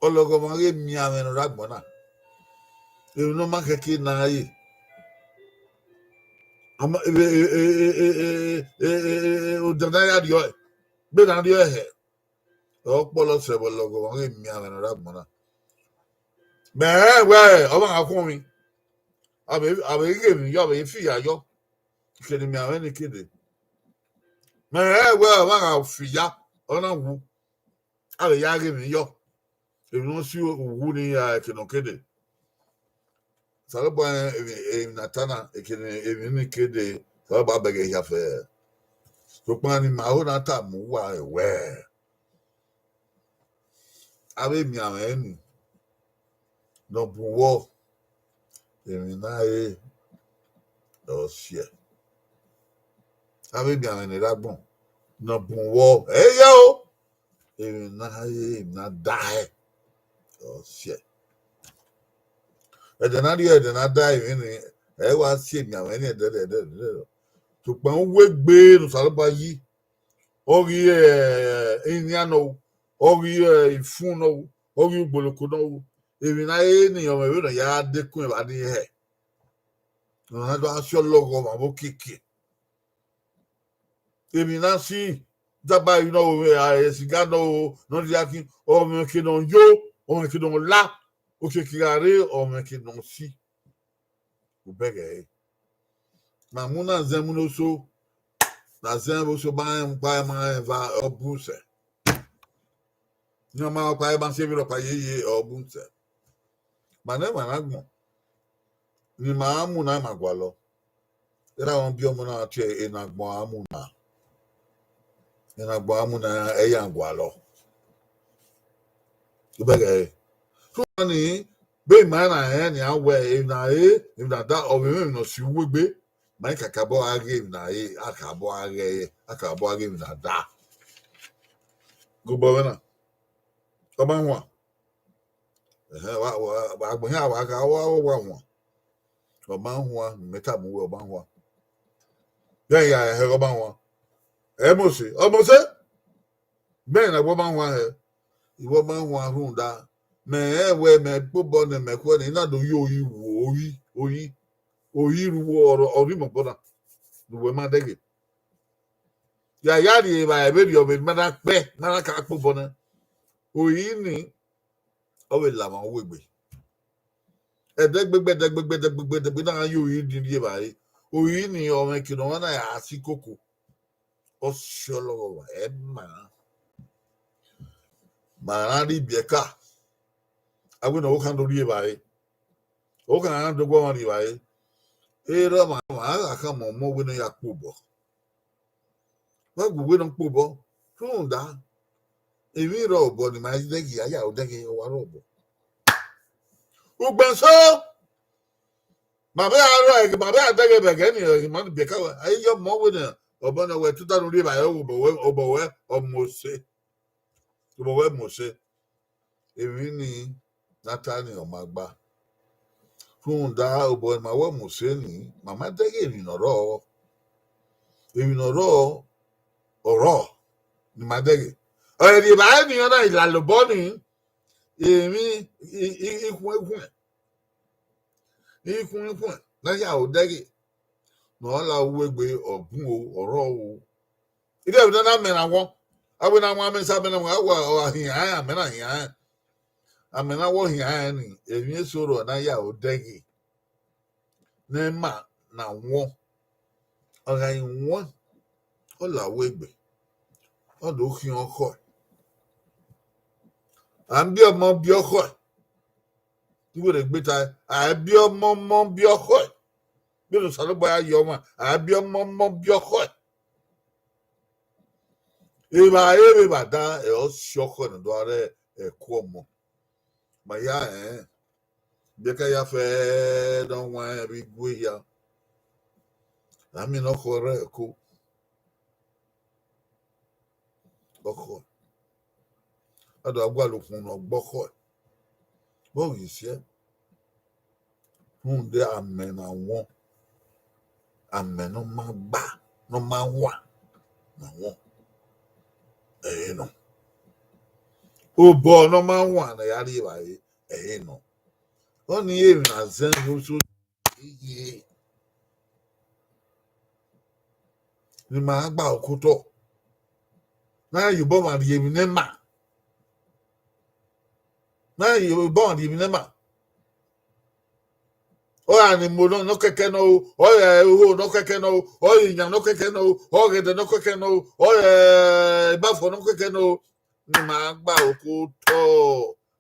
Ọlọghọmwa ghe miẹn amwẹ ne ọ rre agbọn na, emwi ne ọ ma khẹke na re, ama, e, e, odẹ na ya rriọ, gbe na rriọ hẹ, ọ kpọlọ sẹ vbe ọlọghọmwa ghe miẹn amwẹ ne ọ rre agbọn na. Mẹ rẹn wẹ ọmwa gha khuọnmwi, a vbe, a vbe ghe emwi yọ, a vbe fi iya yọ, kene miẹn amwẹ ni kede. Mẹ rẹn wẹ ọmwa gha fi iya, ọ na wu, a vbe ya ghe emwi yọ, emwi ne ọ si uwu ni ya eke ne ọ kede. Osanobua rẹn emwi, emwi ne a ta na, ekene emwi ni ke dee, Osanobua bẹghe hia fẹẹrẹ. Sokpan ne ima ho na tama uwa wẹẹ, avbe emianmwẹ ni ne ọ bun uwọ, emwi ne a re ọ siẹ. Avbe emianmwẹ ne erha agbọn ne ọ bun uwọ, ẹ ya o, emwi ne a re, emwi ne a da hẹ ọ siẹ. Ẹdẹ ne a rhie ẹdẹ ne a da emwi ni, ẹ wa si emianmwẹ ni ẹdẹdẹdẹdẹ. Sokpan uwu egbe ne Osanobua yi, ọ ghi, eh, inian nọ, ọ ghi, eh, ifun nọ, ọ ghi ugboloko nọ, emwi ne a re ni ọmọ vbene ọ ya dekun evba ni hẹ. Ọna do a si ọlọghọ vbe abo kiekie. Emwi ne a si, taba yi nọ, esiga nọ, ne ọ dia kin, ọmwẹ ke ne ọ yo, ọmwẹ ke ne ọ la, okiekie gha rre, ọmwẹ ke ne ọ si. Ubẹghe ẹre. Ma mu na zẹ mu ne oso, na zẹ vbe oso ba rẹn kpa ma rẹn eva ọ bu sẹ. Ne ọ ma kpa ma si emwi rhọkpa yeye ọ bu sẹ. Ma nẹ emwa ne agbọn, ne ima ra mu na ima gualọ. Erha mwẹ biẹ ọmọ na tie ena agbọn a mu na. Ena agbọn a mu na, ẹ ya gualọ. Ubẹghe ẹre. Sokpan ni, be ima na rẹn nian wẹ emwi na re, emwi na da, ọ vbe mwẹ emwi ne ọ si uwu egbe, ma i kakabọ gha ghe emwi na re, a kakabọ gha ghe, a kakabọ gha ghe emwi na da. Gobọ vbe na, ọ ma huan. Ẹhẹn, wa, wa, wa, agbọn hia wa gha, wa, wa, wa huan. Ọ ma huan, mẹ tama uwẹ, ọ ma huan. Vẹ ya ẹhẹ, ọ ma huan. Ẹ mose, ọ mose. Mẹ na wẹ ọ ma huan hẹ. Iwẹ ọ ma huan rhunmwuda, mẹ rẹn wẹ mẹ kpobọ ne mẹ khuẹ ne I na do yo oyi ruo, oyi, oyi, oyi ruo ọre, ọre imọbọ na, ne uwẹ ma dẹghe. Ya ya rhie evbare vberriọ vbe ma na kpẹ, ma na ka kpobọ nẹ. Oyi ni, ọ vbe la emwa uwu egbe. Ẹdẹgbegbe, ẹdẹgbegbe, ẹdẹgbegbe, ẹdẹgbegbe na gha ye oyi ni rri evbare. Oyi ni, ọmwẹ ke ne ọ na ya si koko. Ọ si ọlọghọ vba, ẹ ma. Ma na rri ibiẹka. A wẹ ne ọvbokhan do rri evbare. Ọvbokhan na do guọmwa rri evbare. Erha ọmwa, ọmwa gha khama ọmọ wẹ ne ọ ya kpobọ. Wa gu wẹ ne ọ kpobọ. Rhunmwuda, emwi rrọọ obọ ne ima dẹghe, a ya dẹghe, ọ wa rrọọ obọ. Ugbẹn so, ma vbe a rrọọ ẹghẹ, ma vbe a dẹghe vbe ẹghẹ ni, ma ni biẹka wẹ, a i ye ọmọ wẹ ne, obọ ne wẹ tota ne u rri evbare, obọ wẹ, obọ wẹ, ọ mose. Obọ wẹ mose. Emwi ni ne a ta ni ọ ma gba. Rhunmwuda obọ ne ima wẹ mose ni, ma ma dẹghe emwi ne ọ rrọọ. Emwi ne ọ rrọọ, ọ rrọọ, ne ima dẹghe. Ọ rhie evbare ni, ọ na lalobọ ni, emwi i, i, ikhuẹn ikhuẹn. Ikhuẹn ikhuẹn, ne a ya odẹghe. Ne ọ la uwu egbe, ọ bun o, ọ rrọọ o. Ide vbe na mẹ na wọn. A wẹ na wọn amẹ sa mẹ na wọn, a wa, ọ gha hian rẹn, amẹ na hian rẹn. Amẹ na wọ hian rẹn ni, emwi eso rrọọ ne a ya odẹghe. Ne ima na wọn. Ọ gha wọn, ọ la uwu egbe. Ọ do khian ọkhọe. A biẹ ọmọ biẹ ọkhọe. Iwere gbe ta, a biẹ ọmọ ọmọ biẹ ọkhọe. Vbene Osanobua ya ye ọmwa, a biẹ ọmọ ọmọ biẹ ọkhọe. Evbare vbe evba dan, ẹ, ọ si ọkhọe ne ọ do rre ẹko ọmọ. Ma ya rẹn, biẹka ya fẹ ne ọ wan vbe igue hia. A miẹn ne ọkhọe rre ẹko. Ọkhọe. A do a gualọ ukhunmwu ne ọ gbe ọkhọe. Vbe ọ ghi siẹ? Rhunmwuda amẹ na wọn, amẹ ne ọ ma gba, ne ọ ma wan, na wọn, ẹre nọ. Obọ ne ọ ma wan ne a ya rri evbare, ẹre nọ. Ọnii emwi ne a zẹ ne oso ye, ne ima gha gba okotọ, ne a ya obọ mwa rhie emwi ne ima, ne a ya obọ mwa rhie emwi ne ima. Ọ ra ne imo nọ, nọ kẹkẹ nọ o, ọ ra oho nọ kẹkẹ nọ o, ọ ra iyan nọ kẹkẹ nọ o, ọ ra ẹdẹ nọ kẹkẹ nọ o, ọ ra ibafo nọ kẹkẹ nọ o, ne ima gba okotọ,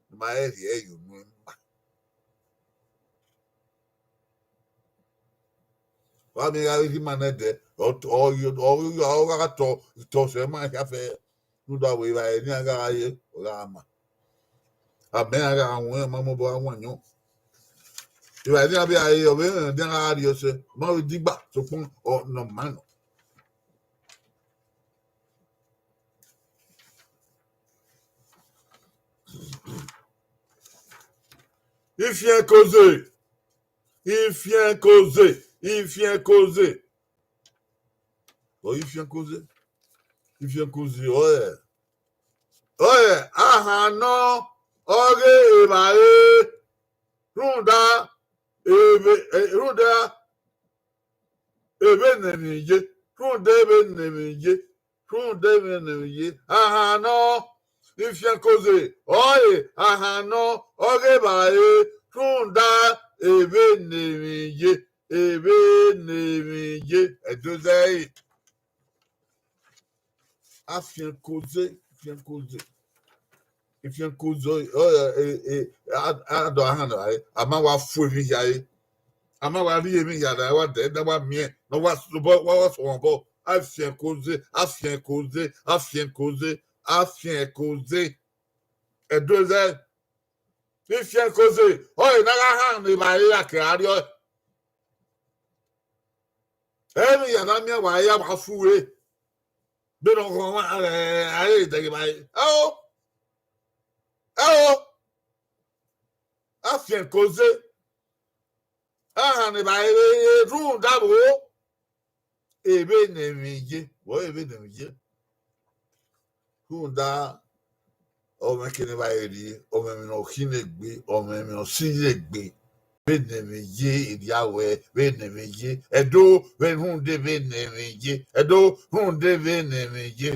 ne ima rhie ẹre ye unu ima. Wa miẹn gha vbe rhie ima nẹdẹ, ọ, ọ, ọ, ọ gha tọ, tọ sẹ ma khian fẹ. Rhunmwuda wẹ evbare ne iran gha ye, ọ gha ma. Amẹ iran gha wọn, ma mobọ gha wan yọn. Evbare ne iran vbe a re, ọ vbe rẹn ne iran gha rrie ọsẹ, ma vbe digba, sokpan ọ nọ ma nọ. Ifiẹnkoze, ifiẹnkoze, ifiẹnkoze. Ọ ifiẹnkoze, ifiẹnkoze ọre, ọre ahan nọ ọghe evbare, rhunmwuda, eve, eh, rhunmwuda, eve ne emwi ye, rhunmwuda eve ne emwi ye, rhunmwuda eve ne emwi ye, ahan nọ, ifiẹnkoze, ọre ahan nọ ọghe evbare, rhunmwuda eve ne emwi ye, eve ne emwi ye, ẹdẹ zẹre. Afiẹnkoze, ifiẹnkoze, ifiẹnkoze, ọ, ẹ, ẹ, a, a dọ ahan na re, a ma wa fu emwi hia re, a ma wa rhie emwi hia na, wa dẹ, da wa miẹn, ne wa sobọ, wa, wa sẹ ọmwa obọ, afiẹnkoze, afiẹnkoze, afiẹnkoze, afiẹnkoze, ẹdẹ zẹre. Ifiẹnkoze, ọre ne a gha han ne evbare ra ke a rriọ. Emwi ya na miẹn wa ya wa fu re. Be ne ọ ghọn ọmwa, ẹ, a re dẹghe evbare. Ẹo, ẹo, afiẹnkoze, ahan ne evbare rhunmwuda vbo. Eve ne emwi ye, vbọ eve ne emwi ye. Rhunmwuda, ọ mwẹ kene evbare rrie, ọ mwẹ emwi ne ọ khin egbe, ọ mwẹ emwi ne ọ si ye egbe. Vbene emwi ye, erriọ ruẹ, vbene emwi ye, Ẹdo, vbe rhunmwuda vbene emwi ye, Ẹdo, rhunmwuda vbene emwi ye,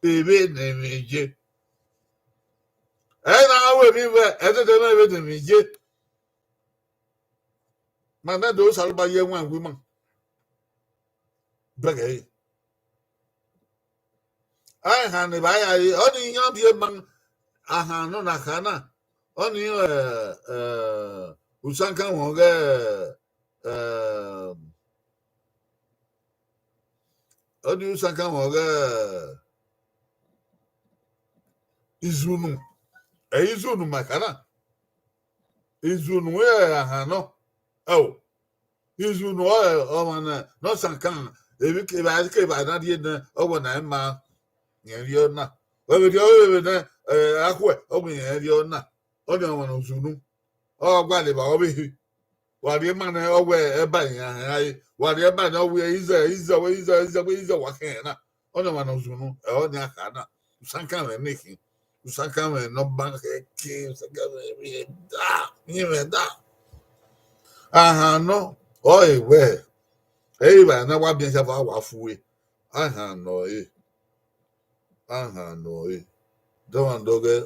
vbene emwi ye. Ẹ na ru emwi vbe ẹdẹdẹ mwẹ vbene emwi ye. Ma nẹ do Osanobua ye ẹwaẹn wu ima. Bẹghe ẹre. Ahan ne evbare ra re, ọnii iran biẹ ma ahan nọ na kha na, ọnii, ẹ, ẹ, Usankan wọn ọghe, ẹ, ọnii Usankan wọn ọghe izunu, ẹ, izunu ma kha na, izunu ẹ ahan nọ, ẹo. Izunu ọre ọmwa ne, ne Usankan, evbi ke, evba ke evba na rrie nẹ, ọ wẹ na ima rẹn rriọ na. Wẹ vbe rriọ vbe nẹ, ẹ, akhuẹ, ọ wẹ irẹn rriọ na. Ọnii ọmwa ne izunu. Ọ gualọ evba ọvbehe. Wa rhie ma nẹ, ọ wẹ ẹba iran hẹn a re. Wa rhie ẹba nẹ, ọ wẹ izẹ, izẹ, wẹ izẹ, izẹ, wẹ izẹ, wa khẹ na. Ọnii ọmwa ne izunu, ẹ, ọnii a kha na. Usankan mwẹ ne khin. Usankan mwẹ ne ọ ban khẹ ke, Usankan mwẹ rhie da, iyẹn mwẹ da. Ahan nọ, ọ e wẹ, ẹ i vba na wa biẹn shabọ a wa fu ẹre. Ahan nọ ẹre. Ahan nọ ẹre. Dọmwadẹ ọghẹ,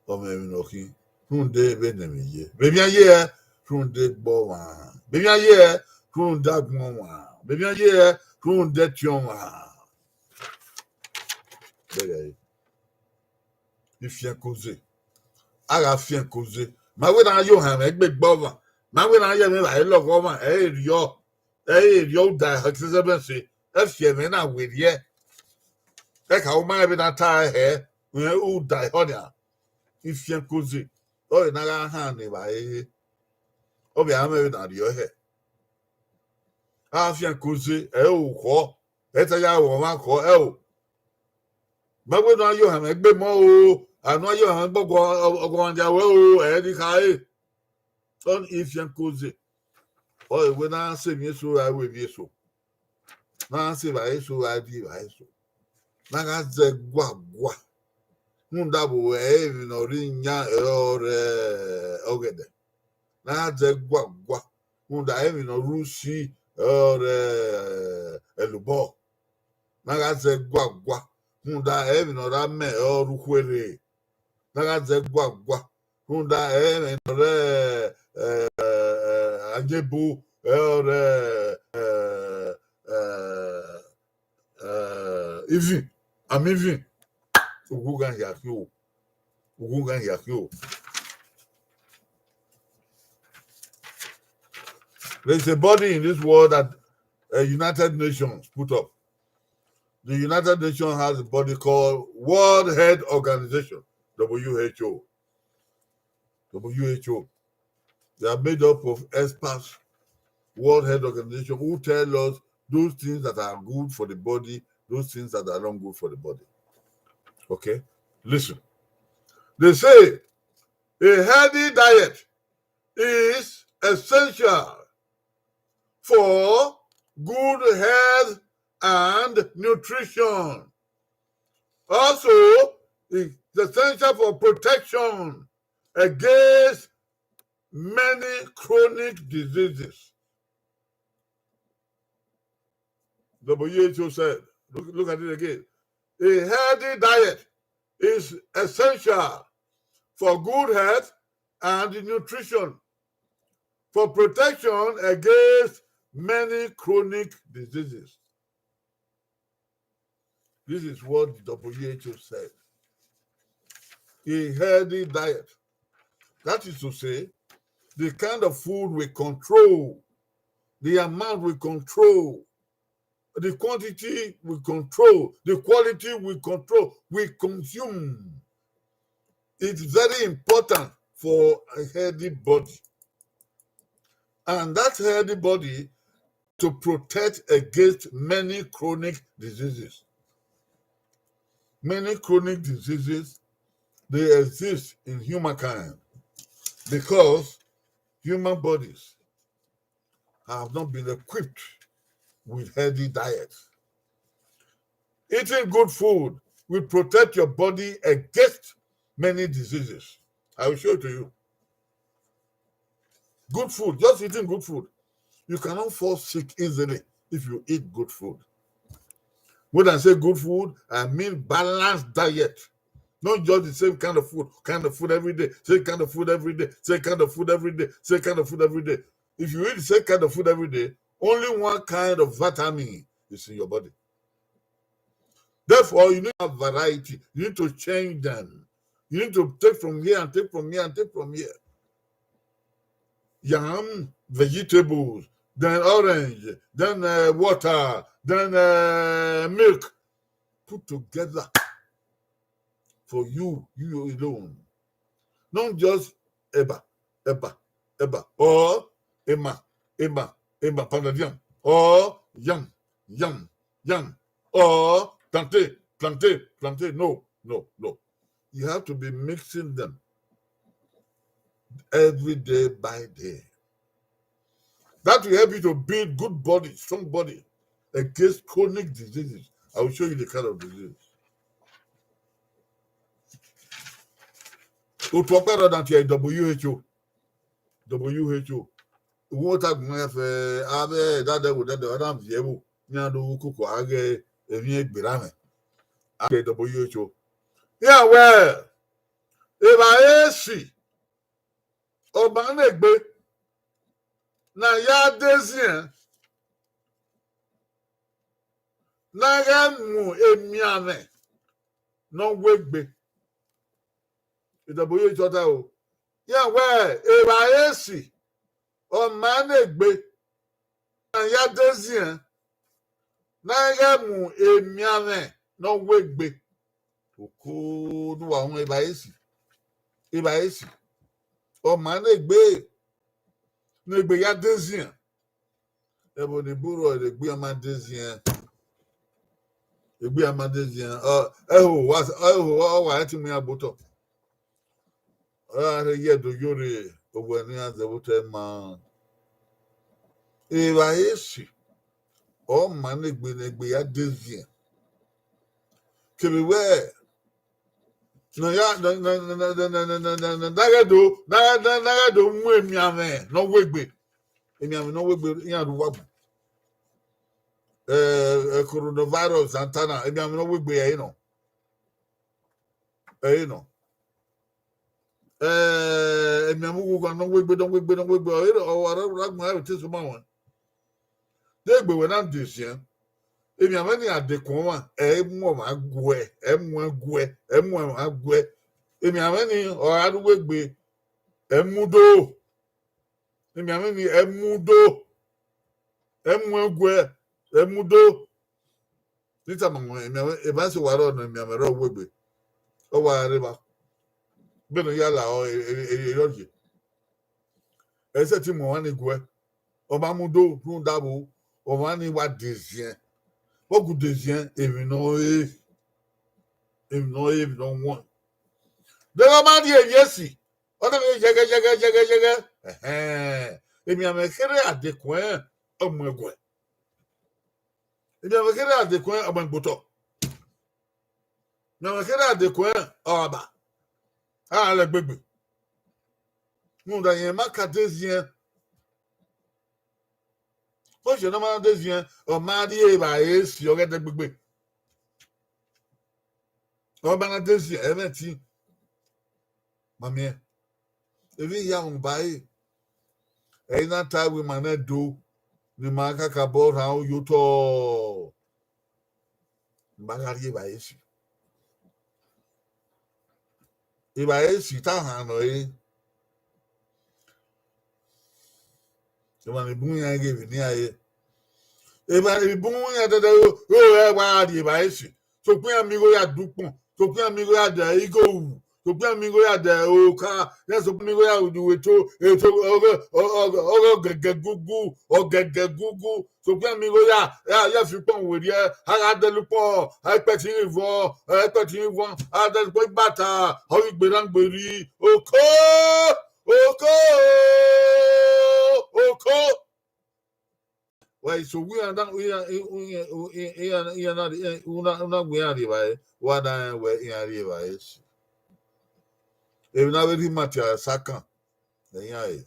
ọ mwẹ emwi ne ọ khin. Rhunmwuda vbene emwi ye. Vbe emwi a ye hẹ, rhunmwuda egbe ọmwa. Vbe emwi a ye hẹ, rhunmwuda agbọn ọmwa. Vbe emwi a ye hẹ, rhunmwuda ẹtin ọmwa. Bẹghe ẹre. Ifiẹnkoze. A gha fiẹnkoze. Ma wẹ ne a ya ohanmwẹ gbe egbe ọmwa. Ma wẹ ne a ya ẹmwẹ evbare lọghọ ọmwa, ẹ i rriọ. Ẹ i rriọ uda ẹhọ exercise. Ẹ fi ẹmwẹ na werriẹ. Ẹ ka ma rẹn vbe na ta hẹ, rẹn uda ẹhọ nia. Ifiẹnkoze. Ọ re ne a gha han ne evbare re. Ọ vbe a mwẹ vbe na rriọ hẹ. A fiẹnkoze, ẹ i ru khọ. Ẹ i ta ya ru ọmwa khọ, ẹ o. Ma wẹ ne a ya ohanmwẹ gbe emọ o, a ne a ya ohanmwẹ gbe ọguọmwadia ruẹ o, ẹ i rhie khare. Ọnii ifiẹnkoze. Ọ re wẹ ne a sẹ emwi eso ra ru emwi eso. Ne a sẹ evbare eso ra rri evbare eso. Ne a gha zẹ guagua. Rhunmwuda vbe ẹre emwi ne ọ rre iyan ẹre ọ rre ọghẹdẹ. Ne a gha zẹ guagua. Rhunmwuda emwi ne ọ rre usi ẹre ọ rre ẹlobọ. Ne a gha zẹ guagua. Rhunmwuda emwi ne ọ rre amẹ ẹre ọ rre ukhuerre. Ne a gha zẹ guagua. Rhunmwuda emwi ne ọ rre, ẹ, ẹ, ayebu ẹre ọ rre, ẹ, ẹ, ẹ, ivin, amẹ ivin. Ughughan hia khin o. Ughughan hia khin o. There is a body in this world that uh, United Nations put up. The United Nations has a body called World Health Organization, W H O. W H O. They are made up of experts, World Health Organization, who tell us those things that are good for the body, those things that are not good for the body. Okay? Listen. They say a healthy diet is essential for good health and nutrition. Also, it's essential for protection against many chronic diseases. W H O said, look, look at it again. A healthy diet is essential for good health and nutrition, for protection against many chronic diseases. This is what W H O said. A healthy diet. That is to say, the kind of food we control, the amount we control, the quantity we control, the quality we control, we consume. It's very important for a healthy body. And that healthy body to protect against many chronic diseases. Many chronic diseases, they exist in humankind because human bodies have not been equipped with healthy diets. Eating good food will protect your body against many diseases. I will show it to you. Good food, just eating good food. You cannot fall sick easily if you eat good food. When I say good food, I mean balanced diet. Not just the same kind of food, kind of food every day, same kind of food every day, same kind of food every day, same kind of food every day. If you eat the same kind of food every day, only one kind of vitamin is in your body. Therefore, you need to have variety. You need to change them. You need to take from here and take from here and take from here. Yam, vegetables, then orange, then uh, water, then uh, milk. Put together for you, you alone. Not just eba, eba, eba, or ema, ema, ema, pounded yam, or yam, yam, yam, or plantain, plantain, plantain. No, no, no. You have to be mixing them every day by day. That will help you to build good body, strong body against chronic diseases. I will show you the kind of disease. Otu ọkpa rọ dan tie W H O. W H O. Uwu ota gun ẹfe avbe dadẹ wo dadẹ ọna viẹ vbo, iran do ru koko a ghe emwi egbe ra mwẹ. A ghe W H O. Iran wẹ, evbare esi, ọ ma na egbe ne a ya de ziẹn ne a ghẹ mu emianmwẹ ne ọ wegbe. W H O ta o. Iran wẹ, evbare esi, ọ ma na egbe ne a ya de ziẹn ne a ghẹ mu emianmwẹ ne ọ wegbe. Oko ne uwa wọn evbare esi, evbare esi, ọ ma na egbe ne egbe ya de ziẹn. Ẹvbo ni burọ egbe iran ma de ziẹn, egbe iran ma de ziẹn, ẹho wa, ẹho wa, ọ wa rẹn te mu iran gbe otọ. Ọ ra rhe ye ẹdẹ oyore, owẹ ne iran zẹ vbe otọ ima. Evbare esi, ọ ma na egbe ne egbe ya de ziẹn. Kevbe wẹ ne ọ ya, ne, ne, ne, ne a ghẹ do, ne a, ne, ne a ghẹ do mu emianmwẹ ne ọ wegbe. Emianmwẹ ne ọ wegbe, iran rre uwu agbọn. Eh, eh, coronavirus and tal na, emianmwẹ ne ọ wegbe ẹre nọ. Ẹre nọ. Eh, emianmwẹ ughugha ne ọ wegbe, ne ọ wegbe, ne ọ wegbe, ọre ọ ra gbẹn aro te sẹ ọmwa ruẹn. De egbe wẹ na de siẹn, emianmwẹ ni a dekun ọmwa, ẹ i mu ọmwa guẹ, ẹ i mu ẹn guẹ, ẹ i mu ọmwa guẹ. Emianmwẹ ni ọ ra rre uwu egbe, ẹ i mu do. Emianmwẹ ni ẹ i mu do, ẹ i mu ẹn guẹ. Ẹ mudo. Ne I tama mwẹ, emianmwẹ, emwa eso wa rrọọ nọ, emianmwẹ rrọọ wegbe. Ọ wa rre evba. Vbene ọ ya la ọ, e, e, e, e, ọ ye. Ẹ i sẹtin mu ọmwa ni guẹ. Ọ ma mudo rhunmwuda vbo, ọmwa ni wa deziẹn. Vbe ọ gu deziẹn, emwi ne ọ re, emwi ne ọ re, emwi ne ọ wọn. Deghẹ ọ ma rhie emwi esi, ọ na vbe yẹghẹ, yẹghẹ, yẹghẹ, yẹghẹ. Ẹhẹn. Emianmwẹ kherhe a dekuẹn, ọ muẹn guẹ. Emianmwẹ kherhe a dekuẹn, ọ muẹn gbe otọ. Emianmwẹ kherhe a dekuẹn, ọ gha ba. A gha lẹ gbegbe. Rhunmwuda irẹn ma ka deziẹn. Ọsẹ ne ọ ma na deziẹn, ọ ma rhie evbare esi ọghe ẹdẹgbegbe. Ọ ma na deziẹn, ẹmwẹ ẹtin. Ma miẹn. Emwi hia mwẹ ba ẹre. Ẹ i na ta wẹ ima na do, ne ima kakabọ rhan aro ye otọ. Ima gha rhie evbare esi. Evbare esi ta han nọ ẹre. Emwa ni bun iran ghe vbe ne iran re. Emwa ni bun iran dẹdẹ ro, ro ẹ wa rhie evbare esi. Sokpan iran miẹn igho ya da ukpọn, sokpan iran miẹn igho ya da igho ru, sokpan iran miẹn igho ya da oka, iran sokpan miẹn igho ya ru uwe to, eto, ọghe, ọghe, ọghe ọgẹgẹ gugu, ọgẹgẹ gugu, sokpan iran miẹn igho ya, ya, ya fi ukpọn werriẹ, a gha dẹlẹ ukpọn, a i kpẹtin ivọn, a i kpẹtin ivọn, a gha dẹlẹ ukpọn ibata, ọ ghi gberran gberi, oko, oko, oko. Wa i so wẹ iran na, iran, iran, iran, iran na, una, una wẹ iran rhie evbare, wa na rẹn wẹ iran rhie evbare esi. Emwi na vbe rhie ima tie Sakan, ẹ iran re.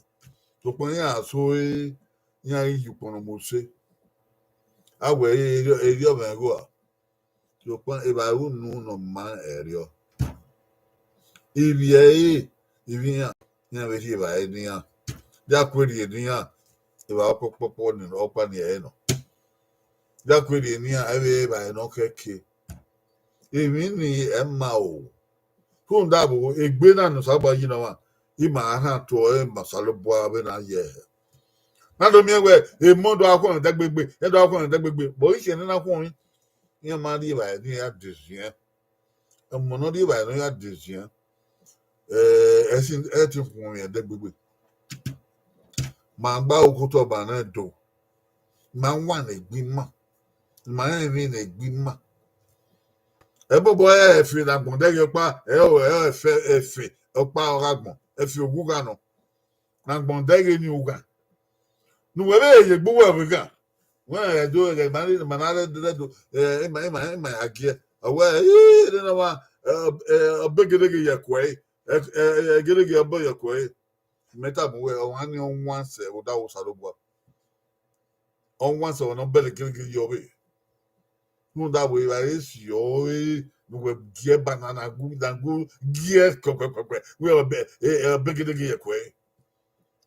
Sokpan iran so ẹre, iran ghi ye ukpọn ne ọ mose. A wẹ erriọ, erriọ mwẹ gho a. Sokpan evbare unu ne ọ ma ẹrriọ. Ivbi ẹre, ivbi iran, iran vbe rhie evbare ne iran. Ya ku erriọ ne iran, evbare ọkpọkpọkpọ ni ọkpa ni ẹre nọ. Ya ku erriọ ne iran, ẹ vbe evbare ne ọ kẹke. Emwi ni ẹ ma o. Rhunmwuda vbo, egbe na ne Osanobua yi ne ọmwa, ima rhan tuẹ ma Osanobua vbene a ye hẹ. Na do miẹn wẹ, emọ do gha khuọnmwi ẹdẹgbegbe, ẹ do gha khuọnmwi ẹdẹgbegbe, but isi ẹnẹ na khuọnmwi, iran ma rhie evbare ne iran ya deziẹn. Ọmọ ne ọ rhie evbare ne ọ ya deziẹn, ẹ, ẹ sin, ẹ te khuọnmwi ẹdẹgbegbe. Ma gba okotọ ọba nẹ do. Ma wan ne egbe ima. Ma rẹn emwi ne egbe ima. Ẹbọbọ ẹre ẹfe ne agbọn dẹghe ọkpa, ẹre ẹfe, ẹfe ọkpa ọ gha gbọn, ẹfe oghugha nọ. Ne agbọn dẹghe ni ugha. Ne uwẹ vbe ye egbe uwẹ vbe gha. Wẹ ẹ do ẹghẹ ma na rẹ do, ẹ, ima, ima, ima ya giẹ. Ọ wẹ, ẹ, ẹ, ne ọmwa, ẹ, ẹ, ọ begedege ye ẹkuẹ ẹre. Ẹ, ẹ, ẹ, egedege ọ bọ ye ẹkuẹ ẹre. Mẹ tama uwẹ, ọmwa ni ọ wan sẹ vbe odaro Osanobua. Ọ wan sẹ ọmwa ne ọ bẹlẹ egedege ye ọvbehe. Rhunmwuda vbo, evbare esi ọre ne uwẹ gie banana gu, na gu gie kpẹkpẹkpẹ, wẹ ọ bẹ, ẹ, ẹ, ọ begedege ye ẹkuẹ ẹre.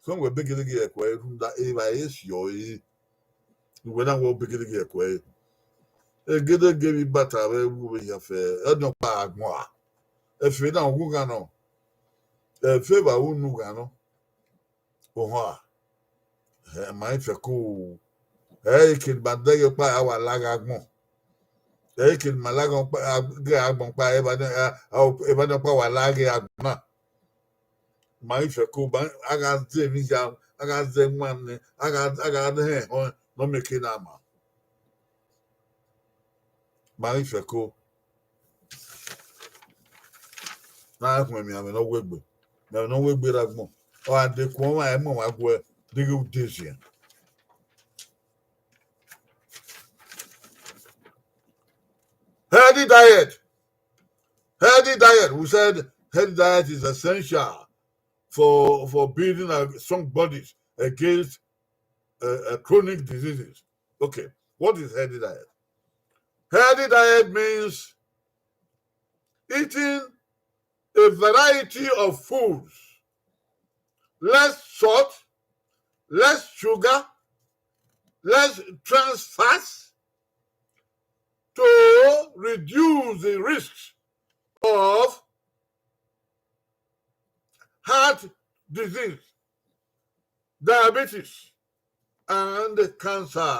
Sẹ wẹ begedege ye ẹkuẹ ẹre, rhunmwuda evbare esi ọre ne uwẹ na wẹ ọ begedege ye ẹkuẹ ẹre. Egedege vbe ibata vbe ẹwu vbe hia fẹ, ọnii ọkpa gha gbọn a. Ẹfe na oghugha nọ. Ẹfe vbe unu gha nọ. Ohọn a. Ẹ ma i fẹko. Ẹ i ke ne ima dẹghe ọkpa a wa laghe agbọn. Ẹ i ke ne ima laghe ọkpa, a, ghe agbọn ọkpa, eva ne, a, a, eva ne ọkpa wa laghe agbọn na. Ma i fẹko, ma, a gha zẹ emwi hia, a gha zẹ ẹwaẹn nẹ, a gha, a gha hẹn ehọẹn ne ọ miẹn eke na ma. Ma i fẹko. Na khuẹn emianmwẹ ne ọ wegbe. Emianmwẹ ne ọ wegbe rre agbọn. Ọ gha dekun ọmwa, ẹ mu ọmwa guẹ, deghẹ u deziẹn. Healthy diet. Healthy diet. We said healthy diet is essential for, for building a strong bodies against, uh, uh, chronic diseases. Okay, what is healthy diet? Healthy diet means eating a variety of foods, less salt, less sugar, less trans fats, to reduce the risks of heart disease, diabetes, and cancer.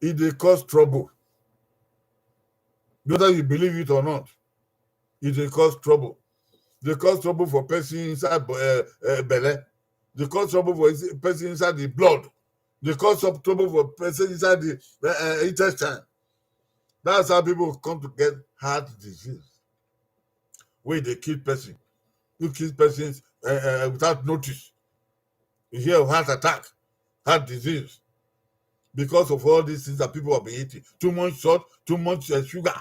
E dey cause trouble. Whether you believe it or not, e dey cause trouble. Dey cause trouble for person inside uh, uh, belle. Dey cause trouble for ins- person inside the blood. Dey cause some trouble for person inside the uh, uh, intestine. That's how people come to get heart disease. Wey dey kill person. You kill persons uh, uh, without notice. You hear of heart attack, heart disease, because of all these things that people have been eating. Too much salt, too much uh, sugar.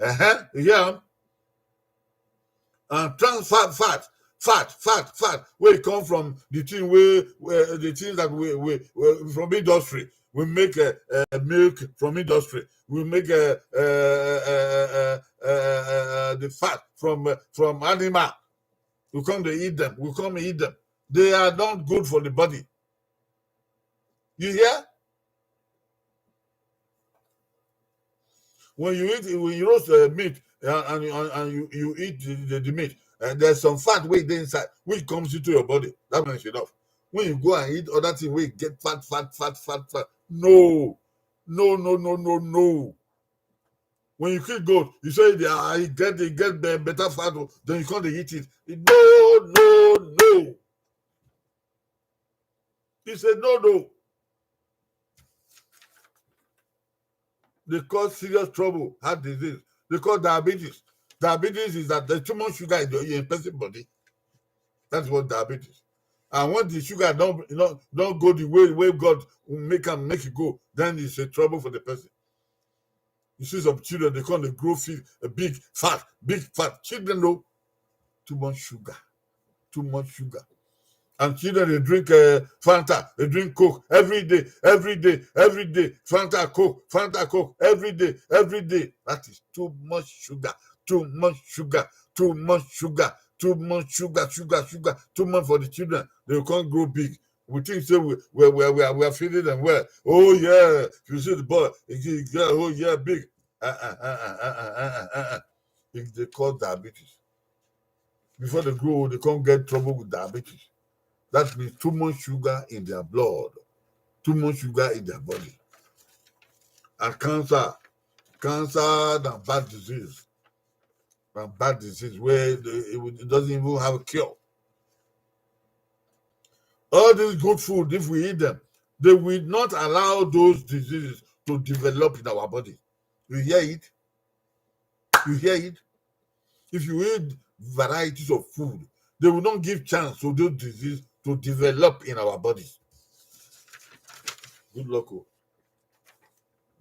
Uh-huh. You hear? And trans fat, fat, fat, fat, fat. Where it come from? The thing where, where the things that we, we, we from industry. We make uh, uh, milk from industry. We make uh, uh, uh, uh, uh, uh, the fat from uh, from animal. We come to eat them. We come eat them. They are not good for the body. You hear? When you eat, when you roast uh, meat uh, and, and, and you, you eat the, the, the meat, uh, there's some fat weight inside, which comes into your body. That one is enough. When you go and eat other thing, we get fat, fat, fat, fat, fat. No, no, no, no, no, no. When you kill goat, you say they are, he get, he get be- better fat, oh, then you can't eat it. No, no, no. He said, no, no. They cause serious trouble, heart disease. They cause diabetes. Diabetes is that there's too much sugar in the in person body. That's what diabetes. And when the sugar don't, you know, don't go the way, way God will make and make it go, then it's a trouble for the person. You see some children, they come, they grow fit, uh, big, fat, big, fat. Children, no, too much sugar, too much sugar. And children, they drink uh, Fanta, they drink Coke every day, every day, every day. Fanta, Coke, Fanta, Coke, every day, every day. That is too much sugar, too much sugar, too much sugar, too much sugar, sugar, sugar, too much for the children. They can't grow big. We think say we we we we are, we are feeding them well. Oh yeah, you see the boy, he, he, yeah, oh yeah, big. Uh, uh, uh, uh, uh, uh, uh, uh, uh. If they cause diabetes, before they grow old, they can't get trouble with diabetes. That means too much sugar in their blood, too much sugar in their body. And cancer, cancer na bad disease. Na bad disease where it doesn't even have a cure. All these good food, if we eat them, they will not allow those diseases to develop in our body. You hear it? You hear it? If you eat varieties of food, they will not give chance to those diseases to develop in our bodies. Good luck. Oh.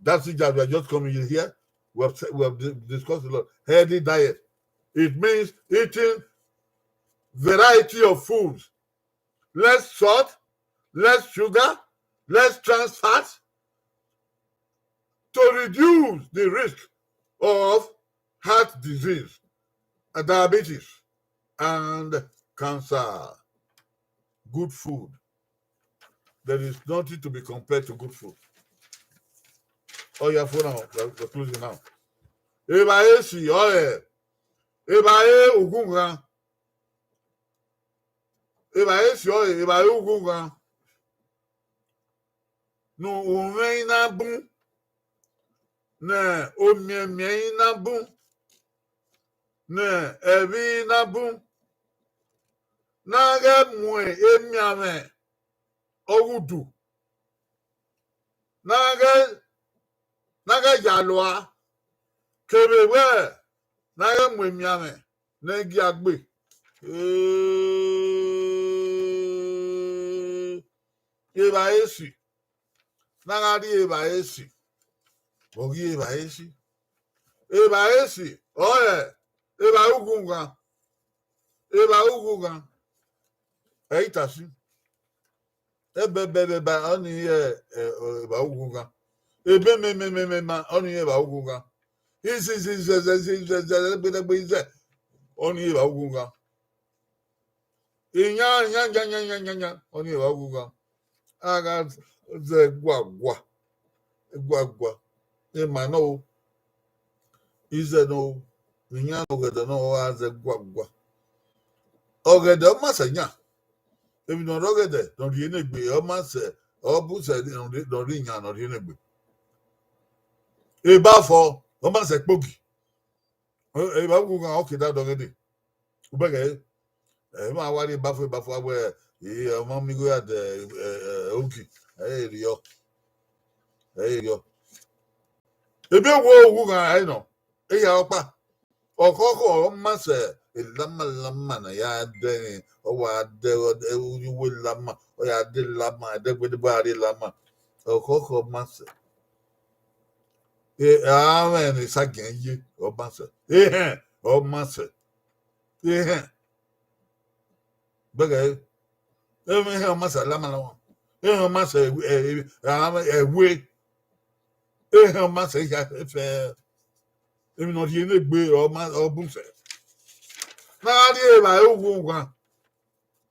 That's it, that we are just coming in here. We have, we have di- discussed a lot. Healthy diet. It means eating variety of foods. Less salt, less sugar, less trans fat to reduce the risk of heart disease, uh, diabetes, and cancer. Good food. There is nothing to be compared to good food. Oh, yeah, for now, we're, we're closing now. Eva esi, oh, yeah. Eva e ughughan. Eva esi, oh, yeah, eva e ughughan. Ne umwẹ i na bun, ne omiẹnmiẹn i na bun, ne ẹvbi i na bun, ne a ghẹ mu emianmwẹ ọghudu, ne a ghẹ, ne a ghẹ ya lua, kevbe wẹ ne a ghẹ mu emianmwẹ ne ẹ gia gbe. Ee, evbare esi, ne a gha rrie evbare esi, vbe ọ ghi evbare esi? Evbare esi ọrọre evbare ughughan, evbare ughughan, ẹ i ta sin. Ẹbẹbẹbẹba ọnii re evbare ughughan. Ebemememema ọnii re evbare ughughan. Isisizẹzẹ, isizẹzẹ, ẹgbẹdẹgbẹ izẹ ọnii re evbare ughughan. Iyan, iyan, iyan, iyan, iyan, iyan, iyan, ọnii re evbare ughughan. A gha zẹ guagua, guagua, emwa nọ o, izẹ nọ o, iyan ne ọghẹdẹ nọ ọ gha zẹ guagua. Ọghẹdẹ ọ ma sẹ yan. Emwi ne ọ rre ọghẹdẹ ne ọ rhie ne egbe, ọ ma sẹ, ọ bu sẹ ne ọ rhie, ne ọ rhie iyan ne ọ rhie ne egbe. Ebafo, ọ ma sẹ kpogi. Evbare ughughan ọ ke da dọghe dee. Ubẹghe, ẹ ma wa rrie ebafo, ebafo a wẹ, ẹ, ọmọ mi igho ya dẹ, ẹ, ẹ, ogi, ẹ i rriọ. Ẹ i rriọ. Ebe wo ughughan ẹre nọ, ehia ọkpa. Ọkhọkhọ ọ ma sẹ elamalama ne a ya dẹ, ọ wa dẹ uwu elaman, ọ ya dẹ elaman, ẹdẹgbẹdẹgbẹ a rrie elaman. Ọkhọkhọ ọ ma sẹ. E, a mwẹ ne Sagiẹn ye, ọ ma sẹ. Ehẹn, ọ ma sẹ. Ehẹn. Bẹghe, ehẹn ọ ma sẹ elamalama. Ehẹn ọ ma sẹ ẹwe. Ehẹn ọ ma sẹ ehia fẹfẹ. Emwi ne ọ rhie ne egbe ọ ma, ọ bun sẹ. Ne a gha rrie evbare ughughan.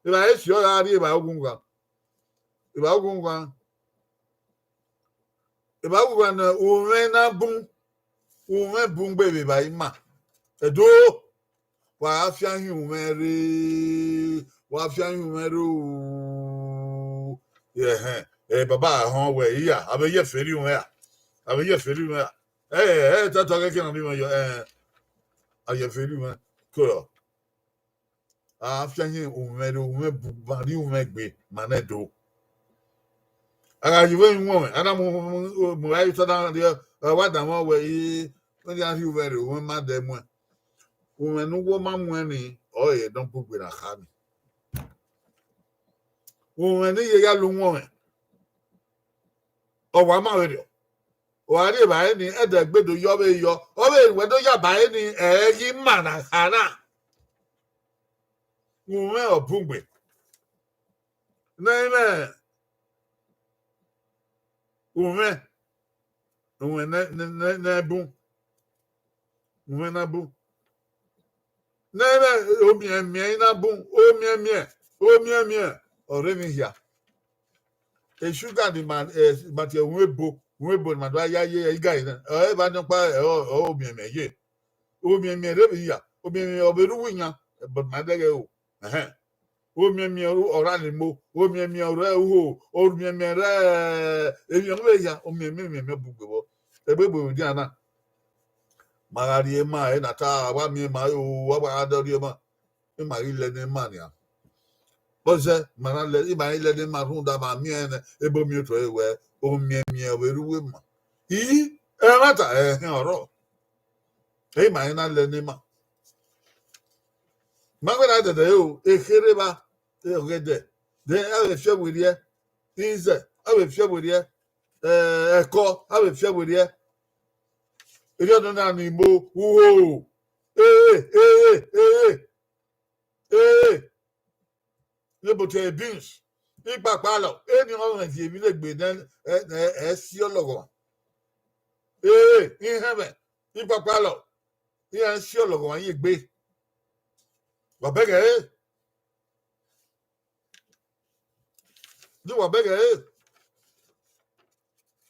Evbare esi ọ gha rrie evbare ughughan. Evbare ughughan. Evba uwa ne umwẹ na bun, umwẹ bun gbe vbe evba ima. Ẹdo, wa fian hin umwẹ rre, wa fian hin umwẹ rre o. Ẹhẹn, ẹ, baba họn wẹ iya, a vbe ye feri umwẹ a, a vbe ye feri umwẹ a. Ẹ, ẹ, ẹ, tata ghẹ ke na bi mwẹ yọ, ẹ, a ye feri umwẹ, ko yọ. A fian hin umwẹ rre, umwẹ bu, ma rri umwẹ gbe, ma nẹ do. A gha ye vbe wọn, a na mu, mu, mu, mu, a i ta na rrie, ẹ, wa danmwẹ wẹ, i, wẹ nian rhie umwẹ rre, umwẹ ma dẹ muẹn. Umwẹ ne uwu ma muẹn ni, ọ re nọ bu gbe na kha ni. Umwẹ ne I ye ya lo uwọnmwẹ, ọ wa ma vberriọ. Ọ gha rri evbare ni, ẹdẹ gbe do yọ vbe yọ, ọ vbe wẹ do ya ba ẹre ni, ẹ i ghi ma na kha na. Umwẹ ọ bun gbe. Ne imẹ, umwẹ, umwẹ ne, ne, ne, ne bun. Umwẹ na bun. Ne imẹ, omiẹnmiẹn i na bun, omiẹnmiẹn, omiẹnmiẹn, ọ rre emwi hia. Esuga ni ma, ẹ, ma tie uhunmwu ebo, uhunmwu ebo ne ma do ya ye igari na. Ẹ, evba nọkpa, ẹ, ọ, ọ, omiẹnmiẹn ye. Omiẹnmiẹn rre vbe iya, omiẹnmiẹn ọ vbe rre uwu iyan, but ma dẹghe o. Ẹhẹn. Omiẹnmiẹn ọre ọralimo, omiẹnmiẹn ọre uho, omiẹnmiẹn rẹ emwi ọmọ vbe hia, omiẹnmiẹn, omiẹnmiẹn bu gbe vbọ. Egbe gbe vbe dian na. Ma gha rhie ma, ẹ na ta, wa miẹn ma, o, wa gha dọ rhie ma. Ima ghi lẹ ne ma nian. Bọzẹ, ma na lẹ, ima ghi lẹ ne ma rhunmwuda ma miẹn nẹ, ebe omiotọ ẹre wẹ, omiẹnmiẹn ọ vbe rre uwu ima. I, ẹmwata, ẹhẹn ọrọ. Ima i na lẹ ne ma. Ma wẹ na dẹdẹ o, ekherhe evba, ọghẹdẹ, de a vbe fiẹ werriẹ, izẹ, a vbe fiẹ werriẹ, ẹ, ẹkọ, a vbe fiẹ werriẹ. Erriọ nọ na ni mo, uho, ee, ee, ee, ee, ee. Lebo te beans, ikpakpalọ, eni ọmọ mwẹ viọ emwi ne egbe nẹ, ẹ, ẹ, ẹ si ọlọghọmwa. Ee, ihẹnmwẹ, ikpakpalọ, iran si ọlọghọmwa ye egbe. Wa bẹghe ẹre. Di wa bẹghe ẹre.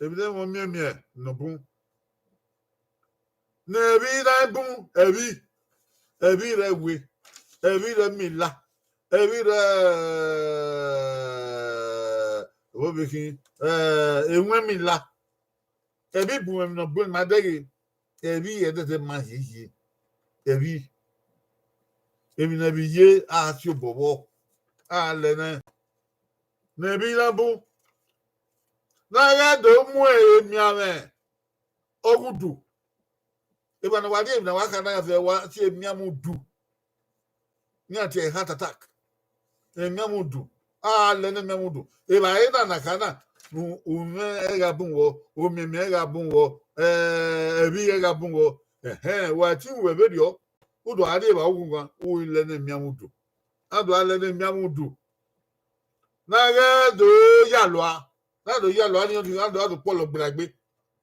Emwi ne ẹmwẹ miẹnmiẹn nọ bun. Ne ẹvbi na bun, ẹvbi, ẹvbi rẹ we, ẹvbi rẹ mila, ẹvbi rẹ, vbovbi khin, ẹ, ewẹn mila. Ẹvbi bu mwẹ emwi ne ọ bun ma dẹghe, ẹvbi ẹdẹdẹ ma hiehie, ẹvbi, emwi ne ẹvbi ye a tie obọ vbọ, a lẹ nẹ, ne ẹvbi na bun, ne a ghẹ do mu emianmwẹ ọghudu. Evba ne wa rhie emwi ne a wa kha na ya fẹ, wa tie emianmwẹ udu. Iran tie heart attack. Emianmwẹ udu. A lẹ ne emianmwẹ udu. Evbare na na kha na, u-, umwẹ ẹre gha bun vbọ, omiẹnmiẹn ẹre gha bun vbọ, ẹ, ẹvbi ẹre gha bun vbọ. Ẹhẹn, wa ti ru vbe vberriọ, u do gha rhie evba ughughan, u i lẹ ne emianmwẹ udu. A do gha lẹ ne emianmwẹ udu. Ne a ghẹ do ya lua, na do ya lua ni, a do, a do kpọlọ gberagbe.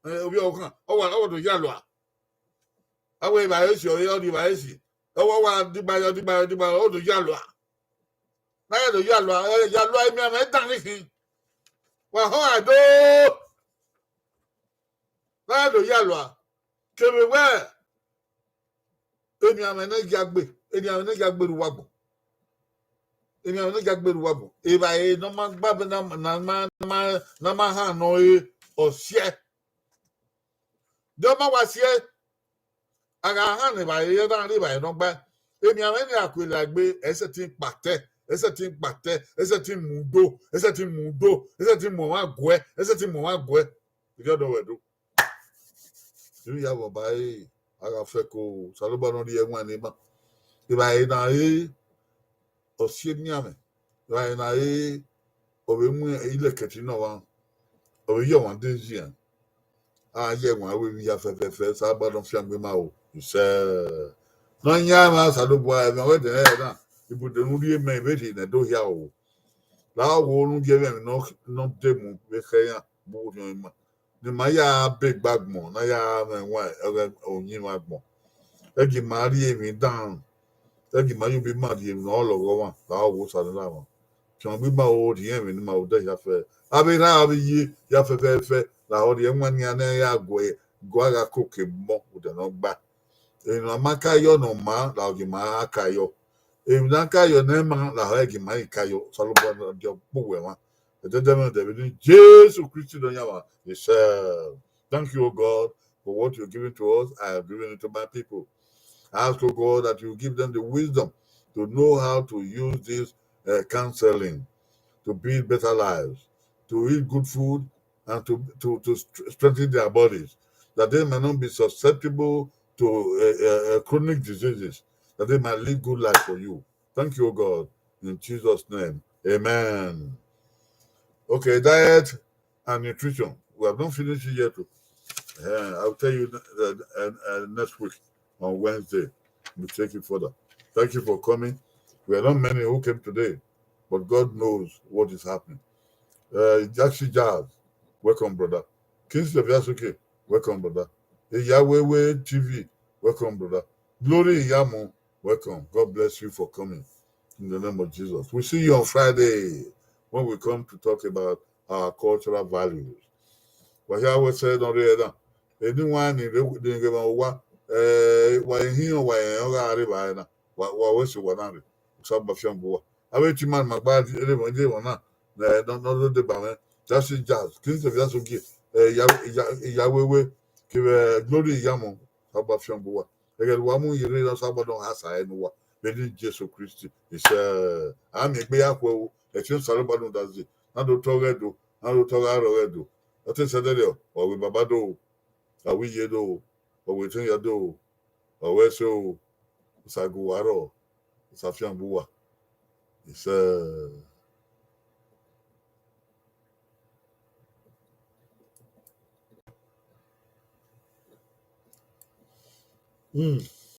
Ẹ, ovbi ọvbokhan, ọ wa, ọ wa do ya lua. A wẹ evbare esi, ọ rhie evbare esi. Ọ wa, wa digba yọ, digba yọ, digba yọ, ọ do ya lua. Na ya do ya lua, ẹ, ya lua emianmwẹ dan ni khin. Wa họn a do. Na ya do ya lua. Kevbe wẹ, emianmwẹ ne gia gbe, emianmwẹ ne gia gbe rre uwu agbọn. Emianmwẹ ne gia gbe rre uwu agbọn. Evbare ne ọ ma gba vbe na, na ma, na ma, na ma han nọ re, ọ siẹ. De ọ ma wa siẹ, a gha han ne evbare, iran na rre evbare nọ gbae. Emianmwẹ ne a kue la egbe, ẹ sẹtin kpatẹ, ẹ sẹtin kpatẹ, ẹ sẹtin mu do, ẹ sẹtin mu do, ẹ sẹtin mu ọmwa guẹ, ẹ sẹtin mu ọmwa guẹ. Erriọ dọ wẹ do. Emwi ya vbe ọba ẹre, a gha fẹko, Osanobua ne ọ rhie ẹwaẹn ne ima. Evbare na re, ọ si emianmwẹ. Evbare na re, ọ vbe mu ilẹkẹ ẹtin ne ọmwa, ọ vbe ye ọmwa de zian. A ye ẹwaẹn avbe emwi hia fẹfẹfẹ, Osanobua ne ọ fiangbe ima o. Isẹ. Ne ọ yan ima Osanobua, ẹmwẹ ọghe ẹdẹnẹrẹ na, ibude ne u rhie mẹ, I vbe rhie nẹ do hia o. La wo ne u ye ẹmwẹ ne ọ, ne ọ de mu vbe khẹ iran, vbe orhiọn ima. Ne ima ya be gbe agbọn, ne a ya mwẹ ẹwaẹn, ọghe oyin mwẹ agbọn. Ẹ gie ima rhie emwi dan, ẹ gie ima ye obọ ima rhie emwi ne ọ lọghọ ọmwa, la wo Osanobua. Fiangbe ima o, rhie ẹmwẹ ne ima odẹ hia fẹ. Avbe erha avbe iye hia fẹfẹfẹ, lahọ rhie ẹwaẹn nian ne a ya gu, gu a gha koko emọ vbe odẹ ne ọ gba. Emwi ne a ma ka yọ ne ọ maa, lahọ gie ima a ka yọ. Emwi ne a ka yọ ne ẹ maa, lahọ gie ima i ka yọ. Osanobua ne ọ dia kpe uwẹ mwa. Ẹdẹdẹmwẹdẹ vbe eni Jesu Kristi Nọyaẹnmwa, he said, thank you, O God, for what you've given to us. I have given it to my people. I ask, O God, that you give them the wisdom to know how to use this uh, counseling to build better lives, to eat good food, and to, to, to str- strengthen their bodies, that they may not be susceptible to uh, uh, uh, chronic diseases, that they might live good life for you. Thank you, O God, in Jesus' name. Amen. Okay, diet and nutrition. We have not finished it yet. Uh, I'll tell you uh, uh, uh, next week on Wednesday. We'll take it further. Thank you for coming. We are not many who came today, but God knows what is happening. Uh, Jackson Jazz, welcome, brother. Kingsley Obiasuke, welcome, brother. Iyawewe T V, welcome, brother. Glory Iyamu, welcome. God bless you for coming. In the name of Jesus. We see you on Friday when we come to talk about our cultural values. Wa hia wẹ sẹ nọ rre ẹna. Eni wan ni rre ni ghe ma owa, eh, wa ehian wa ẹn ọgha rre evba ẹna. Wa, wa wẹ sẹ owa na rre. Osanobua fian gbe uwa. Avbe team ma gba rre emọ, rre emọ na, eh, nọ, nọ rre deba mwẹ. Jackson Jazz, Kingsley Obiasuke, eh, Iya, Iya, Iyawewe, kevbe Glory Iyamu, Osanobua fian gbe uwa. Ẹghẹ ne uwa mu yerre na, Osanobua nọ ha sa ẹre ne uwa. Vbe eni Jesu Kristi, isẹ, a miẹn egbe ya khuẹ o, ẹtin Osanobua rhunmwuda zẹ, na do tọ ọghẹ do, na do tọ ọghe arrọghẹ do. Ọ te sẹ nẹrriọ, ọ wẹ baba do, ọ wẹ iye do, ọ wẹ etẹn hia do, ọ wẹ ẹse o, Osa gu uwa rrọọ, Osa fian gbe uwa. Isẹ. Mm.